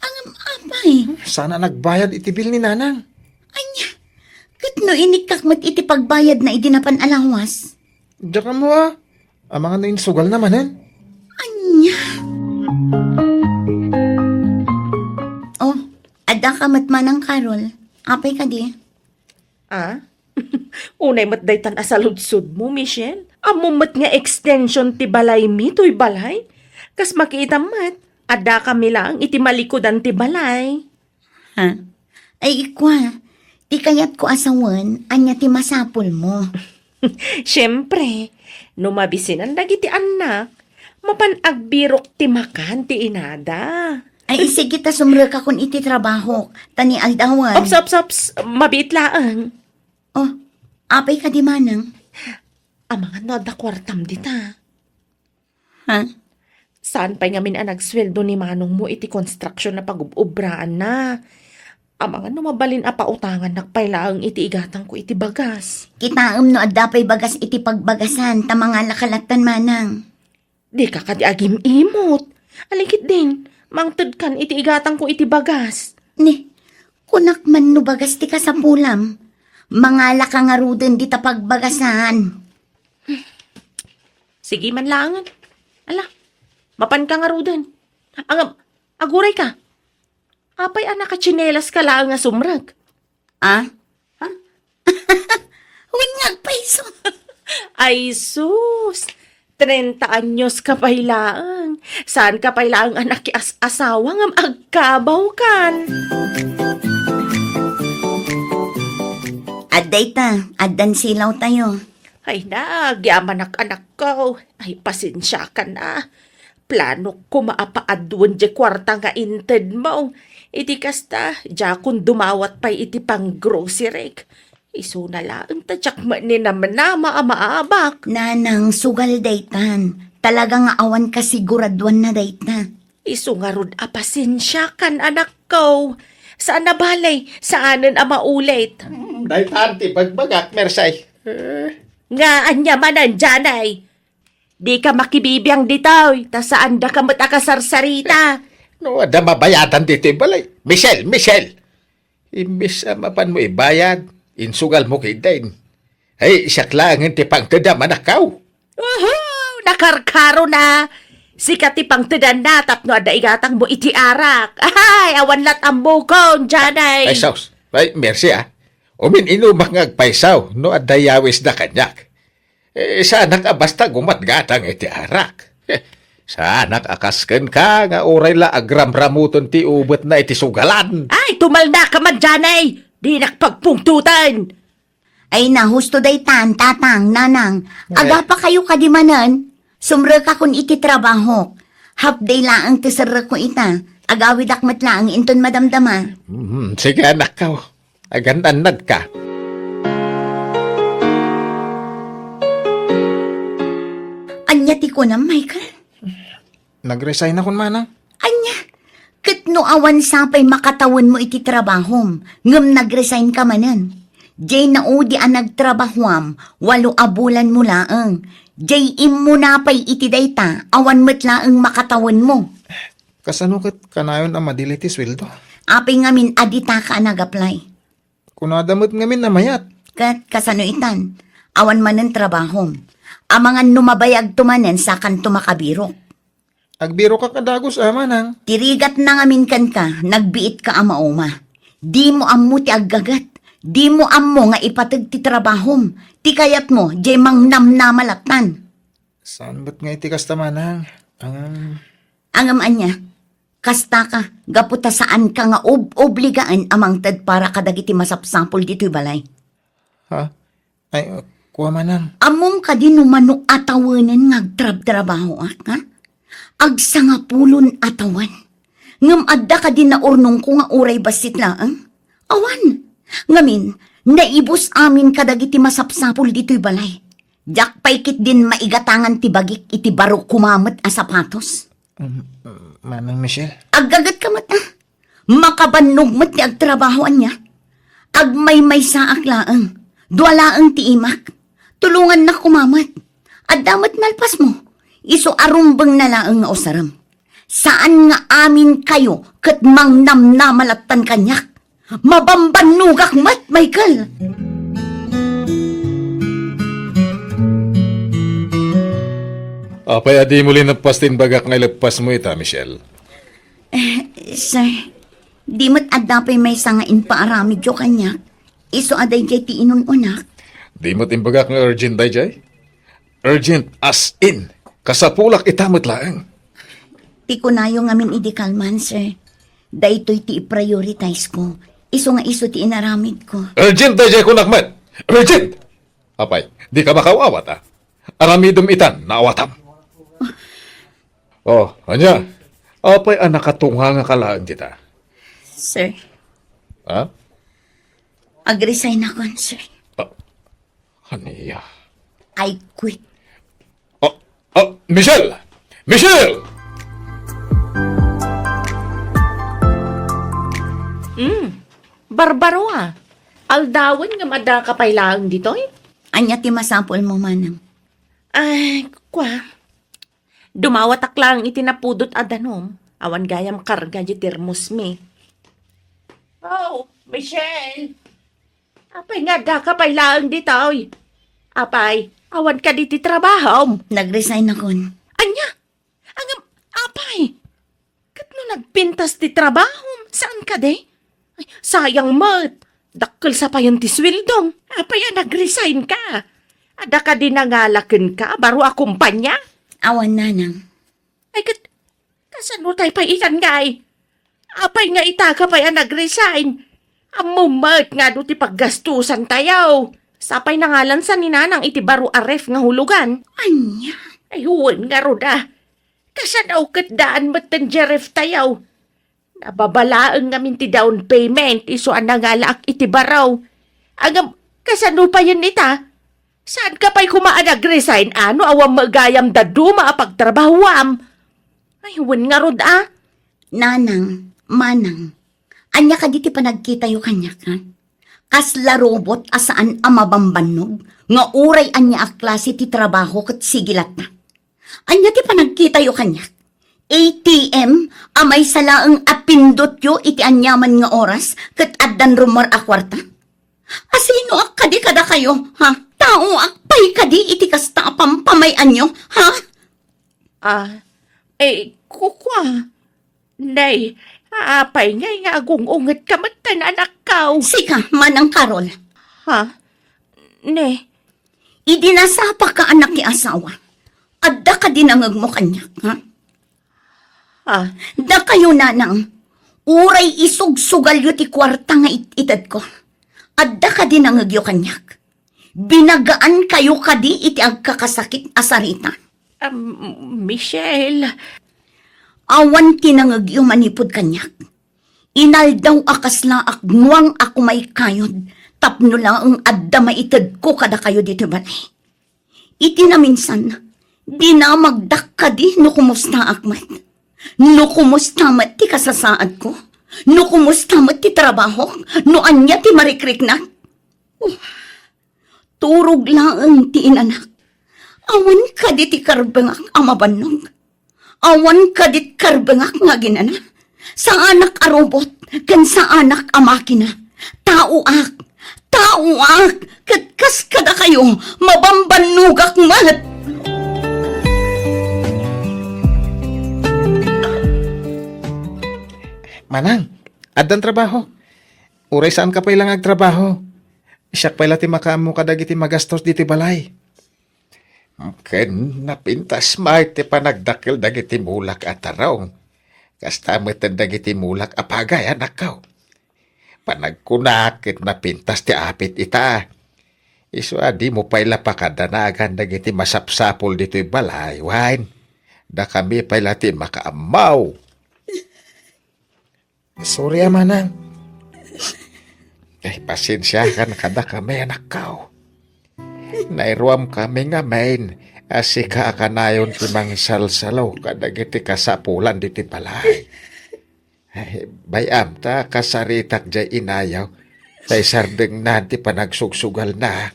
angam apay? Sana nagbayad iti bill ni Nanang. Anya, ket no inikkak met iti pagbayad na idi napan a lawas? Diak ammo, ah. Amangan no insugal na manen? Anya? Oh, adda ka met manang Carol. Apay kadi? Ah? Unay met daytan a saludsodmo, Michelle. Ammom met nga extension ti balaymi toy balay. Kas makitam met, adda kami laeng iti malikudan ti balay. Ha? Ay, ikua, ti kayatko a sawen, ania ti masapulmo? Siempre, no mabisinan dagiti annak, mapan agbirok ti makan ti inada. Ay, isigi ta sumrekakon iti trabahok, ta ni aldawan. Ops, ops, ops, mabiit laeng. Oh, apay kadi manang? Amangan no adda kuartam dita. Ha? Saan pay ngamin a nagsueldo ni manongmo iti konstruksion a pagub-obraanna? Amangan no mabalin a pautangannak pay laeng iti igatangko iti bagas. Kitaem no adda pay bagas iti pagbagasan, ta mangalaka lattan manang. Dika kadi agim-imot. Alikitdin, mangtedkan iti igatangko iti bagas. Ni, kunak man no bagas ti kasapulam. Mangalaka ngaruden dita pagbagasan. Sige man laengen. Ala, mapanka ngaruden. Ang, aguray ka. Apay a nakatsinelas ka laeng a sumrek? Ah? Ha? Wen nga agpayso. Ay sus! Treinta anyos ka pay laeng. Saan ka pay laeng a nakias-asawa ngem agkabaw kan? Adda ita, addan silaw tayo. Ay, nagyamanak, anakko. Ay, pasensiakan a. Planok koma a paaduen diay kuarta nga intedmo. Iti kasta, diakon dumawat pay iti panggroceryk. Isuna laeng ta diak met ni namnama a maabak. Nanang, sugal daytan. Talaga nga awan kasiguraduanna dayta. Isu ngarud a pasensiakan, anakko. Saan a bale, saanen a maulit. Hmm, daytan ti bagbagak, Mersay. Eh. Nga ania manen, Janay? Dika makibibiang ditoy, ta saandaka met a kasarsarita. No, adda mabayadan ditoy balay. Michelle, Michelle! Imbes a mapanmo ibayad, insugalmo ketdin. Ay, siak laengen ti pangtedam, anakko. Uhu! Nakarkaro na! Sika ti pangtedanna tapno adda igatangmo iti arak. Ay, awan lat ammokon, Janay. Ay, sus. Ay, Mersay, ah. Umin-inumak nga agpayso no adda yawisda kaniak. Eh, saanak a basta gumatgatang iti arak. Eh, saanak a kas kenka nga uray la agramramoten ti ubetna iti sugalan. Ay, tumalnaka man, Janay! Dinak pagpungtoten! Ay, na, husto daytan, tatang, nanang. Eh. Agapakayo kadi manen? Sumrekakon iti trabahok. Half day laeng ti serrekko ita. Agawidak met laeng inton madamdama. Mhm, sige, anakko. Agan-annadka. Ania ti kunam, Michael? Nag-resignakon, manang. Ania? Ket no awan sapay makatawenmo iti trabahom, ngem nag-resignka manen. Jay naudi a nagtrabahoam, walo a bulanmo laeng. Jay immuna pay iti dayta, awan met laeng makatawenmo. Kasano ket kanayon a madili ti sueldo? Apay ngamin a ditaka a nag-apply? Kunada met ngamin a mayat. Ket kasano itan? Awan manen trabahom. Amangan no mabayagto manen sakanto makabirok. Agbirokak a dagus a, manang. Ti rigatna ngamin kenka, nagbiitka a mauma. Dimo ammo ti aggaget. Dimo ammo nga ipateg ti trabahom. Ti kayatmo, jay mangnamnama lattan. Saan met nga iti kasta, manang? Ang Ngem ania, kastaka, gapu ta saanka nga ob-obligaen a mangted para kadagiti masapsapul ditoy balay. Ha? Ay, uh, kua, manang. Ammom kadi no mano a tawenen nga agtrabtrabahoak, ha? Agsangapulon a tawen. Ngem adda kadi naurnongko nga uray bassit laeng? Awan. Ngamin, naibus amin kadagiti masapsapul ditoy balay. Diak pay ketdin maigatangan ti bagik iti baro koma met a sapatos. Um, Manang Michelle? Aggagetka met, ah. Makabannog met ti agtrabaho, ania? Agmaymaysaak laeng. Dua laeng ti imak. Tulongannak koma met. Adda met nalpasmo. Isu a rumbengna laeng nga usarem. Saan nga aminkayo ket mangnamnama lattan kaniak. Mabambannogak met, Michael! Apay a dimo linappas ti imbagak nga ileppasmo ita, Michelle? Eh, sir, di met adda pay maysa nga impaaramidyo kaniak. Isu a daydiay ti inun-unak. Di met imbagak nga urgent daydiay? Urgent as in, kasapulak ita met laeng. Ti kunayo ngamin idi kalman, sir. Daytoy ti i-prioritize ko. Isu nga isu ti inaramid ko. Urgent daydiay kunak met! Urgent! Apay, di ka makaawat, ah? Aramidem itan, naawatam. Oh, ania? Apay a nakatunganga ka laeng dita? Sir. Ha? Ag-resignakon, sir. Ah, Ania? I quit. Oh, oh, Michelle! Michelle! Hmm, barbaro, ah. Aldawen nga madaka pay laeng ditoy? Ania ti masapulmo, manang? Ay, kua. Dumawatak laeng iti napudot a danum. Awan gayam karga di termosmi. Oh, Michelle! Apay nga addaka pay laeng ditoy? Apay, awan kadi ti trabahom? Nag-resignakon. Ania? Ngem, apay? Ket no nagpintas ti trabahom, saan kadi? Ay, sayang met. Dakkel sa payen ti sueldom. Apay a nag-resignka? Adda kadi nangala kenka, baro a kompania? Awan, nanang. Ay, ket, kasano tay pay itan ngay? Apay nga itaka pay a nag-resign? Ammom met nga adu ti paggastusantayo. Sapay nangalansa ni Nanang iti baro a ref nga hulugan. Ania? Ay, wen ngarud a. Kasano ket daan metten diay reftayo? Nababalaeng ngamin ti down payment, isu a nangalaak iti baro. Ngem, kasano payen ita? Saanka pay koma a nag-resign, a no awan met gayam dadduma a pagtrabahuam? Ay, wen ngarud a. Nanang, manang, ania kadi ti panagkitayo kaniak, ha? Kasla robot a saan a mabambannog nga uray ania a klase ti trabaho ket sige latta. Ania ti panagkitayo kaniak? A T M a maysa laeng a pindotyo iti aniaman nga oras ket addan rummuar a kuarta? Asinoak kadi kadakayo, ha? Taoak pay kadi iti kasta a pampamay-anyo, ha? Ah, eh, kukua. Nay, apay ngay nga agung-ungetka metten, anakko? Sika, Manang Carol. Ha? Ne? Idi nasapaka a nakiasawa, adda kadi nangegmo kaniak, ha? Ha? Dakayo, nanang, uray isugsugalyo ti kuarta nga it-itedko. Adda kadi nangegyo kaniak? Binagaankayo kadi iti agkakasakit a sarita? Am, Michelle. Awan ti nangegyo manipud kaniak. Inaldaw a kasla agnuang a kumaykayod tapno laeng adda maitedko kadakayo ditoy balay. Iti naminsan, dinamagdak kadi no kumustaak met. No kumusta met ti kasasaadko? No kumusta met ti trabahok? No ania ti marikriknak? Oh, turog laeng ti inanak. Awan kadi ti karbengak a mabannog? Awan kadit karbengak nga aginana? Saanak a robot ken saanak a makina. Taoak. Taoak. Ket kas kadakayo, mabambannogak met. Manang, addan trabaho. Uray saanka pay la nga agtrabaho. Siak pay la ti makaammo kadagiti magastos ditoy balay. Ken napintas met ti panagdakkel dagiti mulak a tarong. Kasta met dagiti mulak a pagay, anakko. Panagkunak ket napintas ti apit ita. Isu a dimo pay la pakadanagan dagiti masapsapul ditoy balay, wen dakami pay la ti makaammo. Sorry a, manang. Ay, pasensiakan kadakami, anakko. Nairuamkami ngamin a sika a kanayon ti mangsalsalo kadagiti kasapulan ditoy balay. Ay, bay-am ta kasaritak jay inayo, ta isardengna ti panagsugsugalna.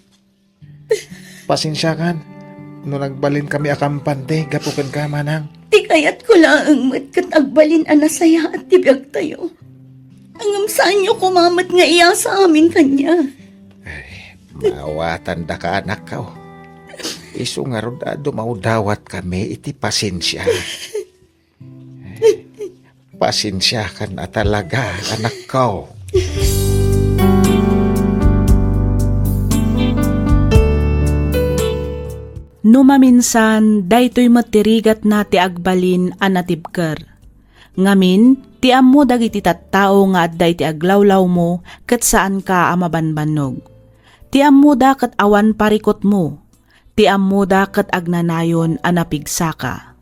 Pasensiakan no nagbalinkami a kampante gapu kenka, manang. Ti kayatko laeng met ket agbalin a nasayaat ti biagtayo. Ngem saanyo koma met nga iyasa amin kaniak. Ay, maawatandaka, anakko. Isu ngarud a dumawdawatkami iti pasensia. Pasensiakan a talaga, anakko. No maminsan, daytoy met ti rigatna ti agbalin a natibker. Ngamin, ti ammo dagiti tattao nga adda iti aglawlawmo ket saanka a mabanbannog. Ti ammoda ket awan parikutmo. Ti ammoda ket agnanayon a napigsaka.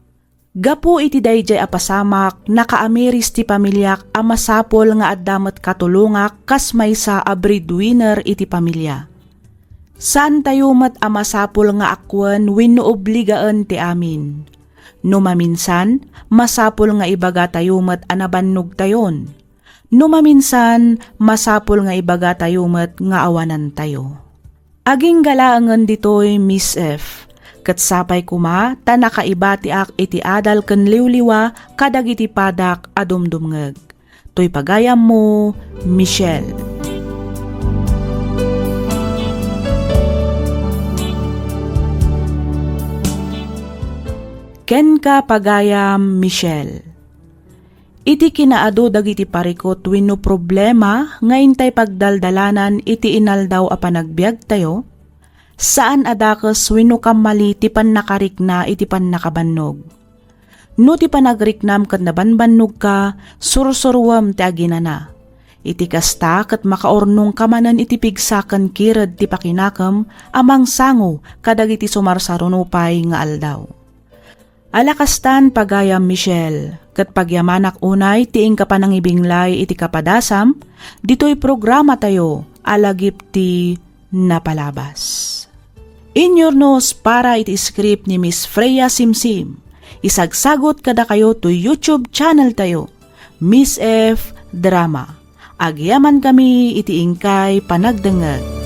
Gapu iti daydiay a pasamak, nakaamiris ti pamiliak a masapul nga adda met katulongak kas maysa a breadwinner iti pamilia. Saantayo met a masapul nga akuen wenno obligaen ti amin. No maminsan, masapul nga ibagatayo met a nabannogtayon. No maminsan, masapul nga ibagatayo met nga awanantayo. Agingga laengen ditoy, Miss F, ket sapay koma ta nakaibatiak iti adal ken liwliwa kadagiti padak a dumdumngeg. Toy pagayammo, Michelle. Kenka, pagayam Michelle. Iti kinaadu dagiti parikut wenno problema nga intay pagdaldalanan iti inaldaw a panagbiagtayo, saan a dakes wenno kammali ti pannakarikna iti pannakabannog. No ti panagriknam ket nabanbannogka, sursuruem ti aginana. Iti kasta, ket makaurnongka manen iti pigsa ken kired ti pakinakem a mangsango kadagiti sumarsaruno pay nga aldaw. Ala kastan, pagayam Michelle, ket pagyamanak unay ti inka panangibinglay iti kapadasam ditoy programatayo a Lagip ti Napalabas. Inyurnos para iti script ni Miss Freya Simsim. Isagsagut kadakayo to YouTube channel tayo, Miss F Drama. Agyamankami iti inkay panagdengngeg.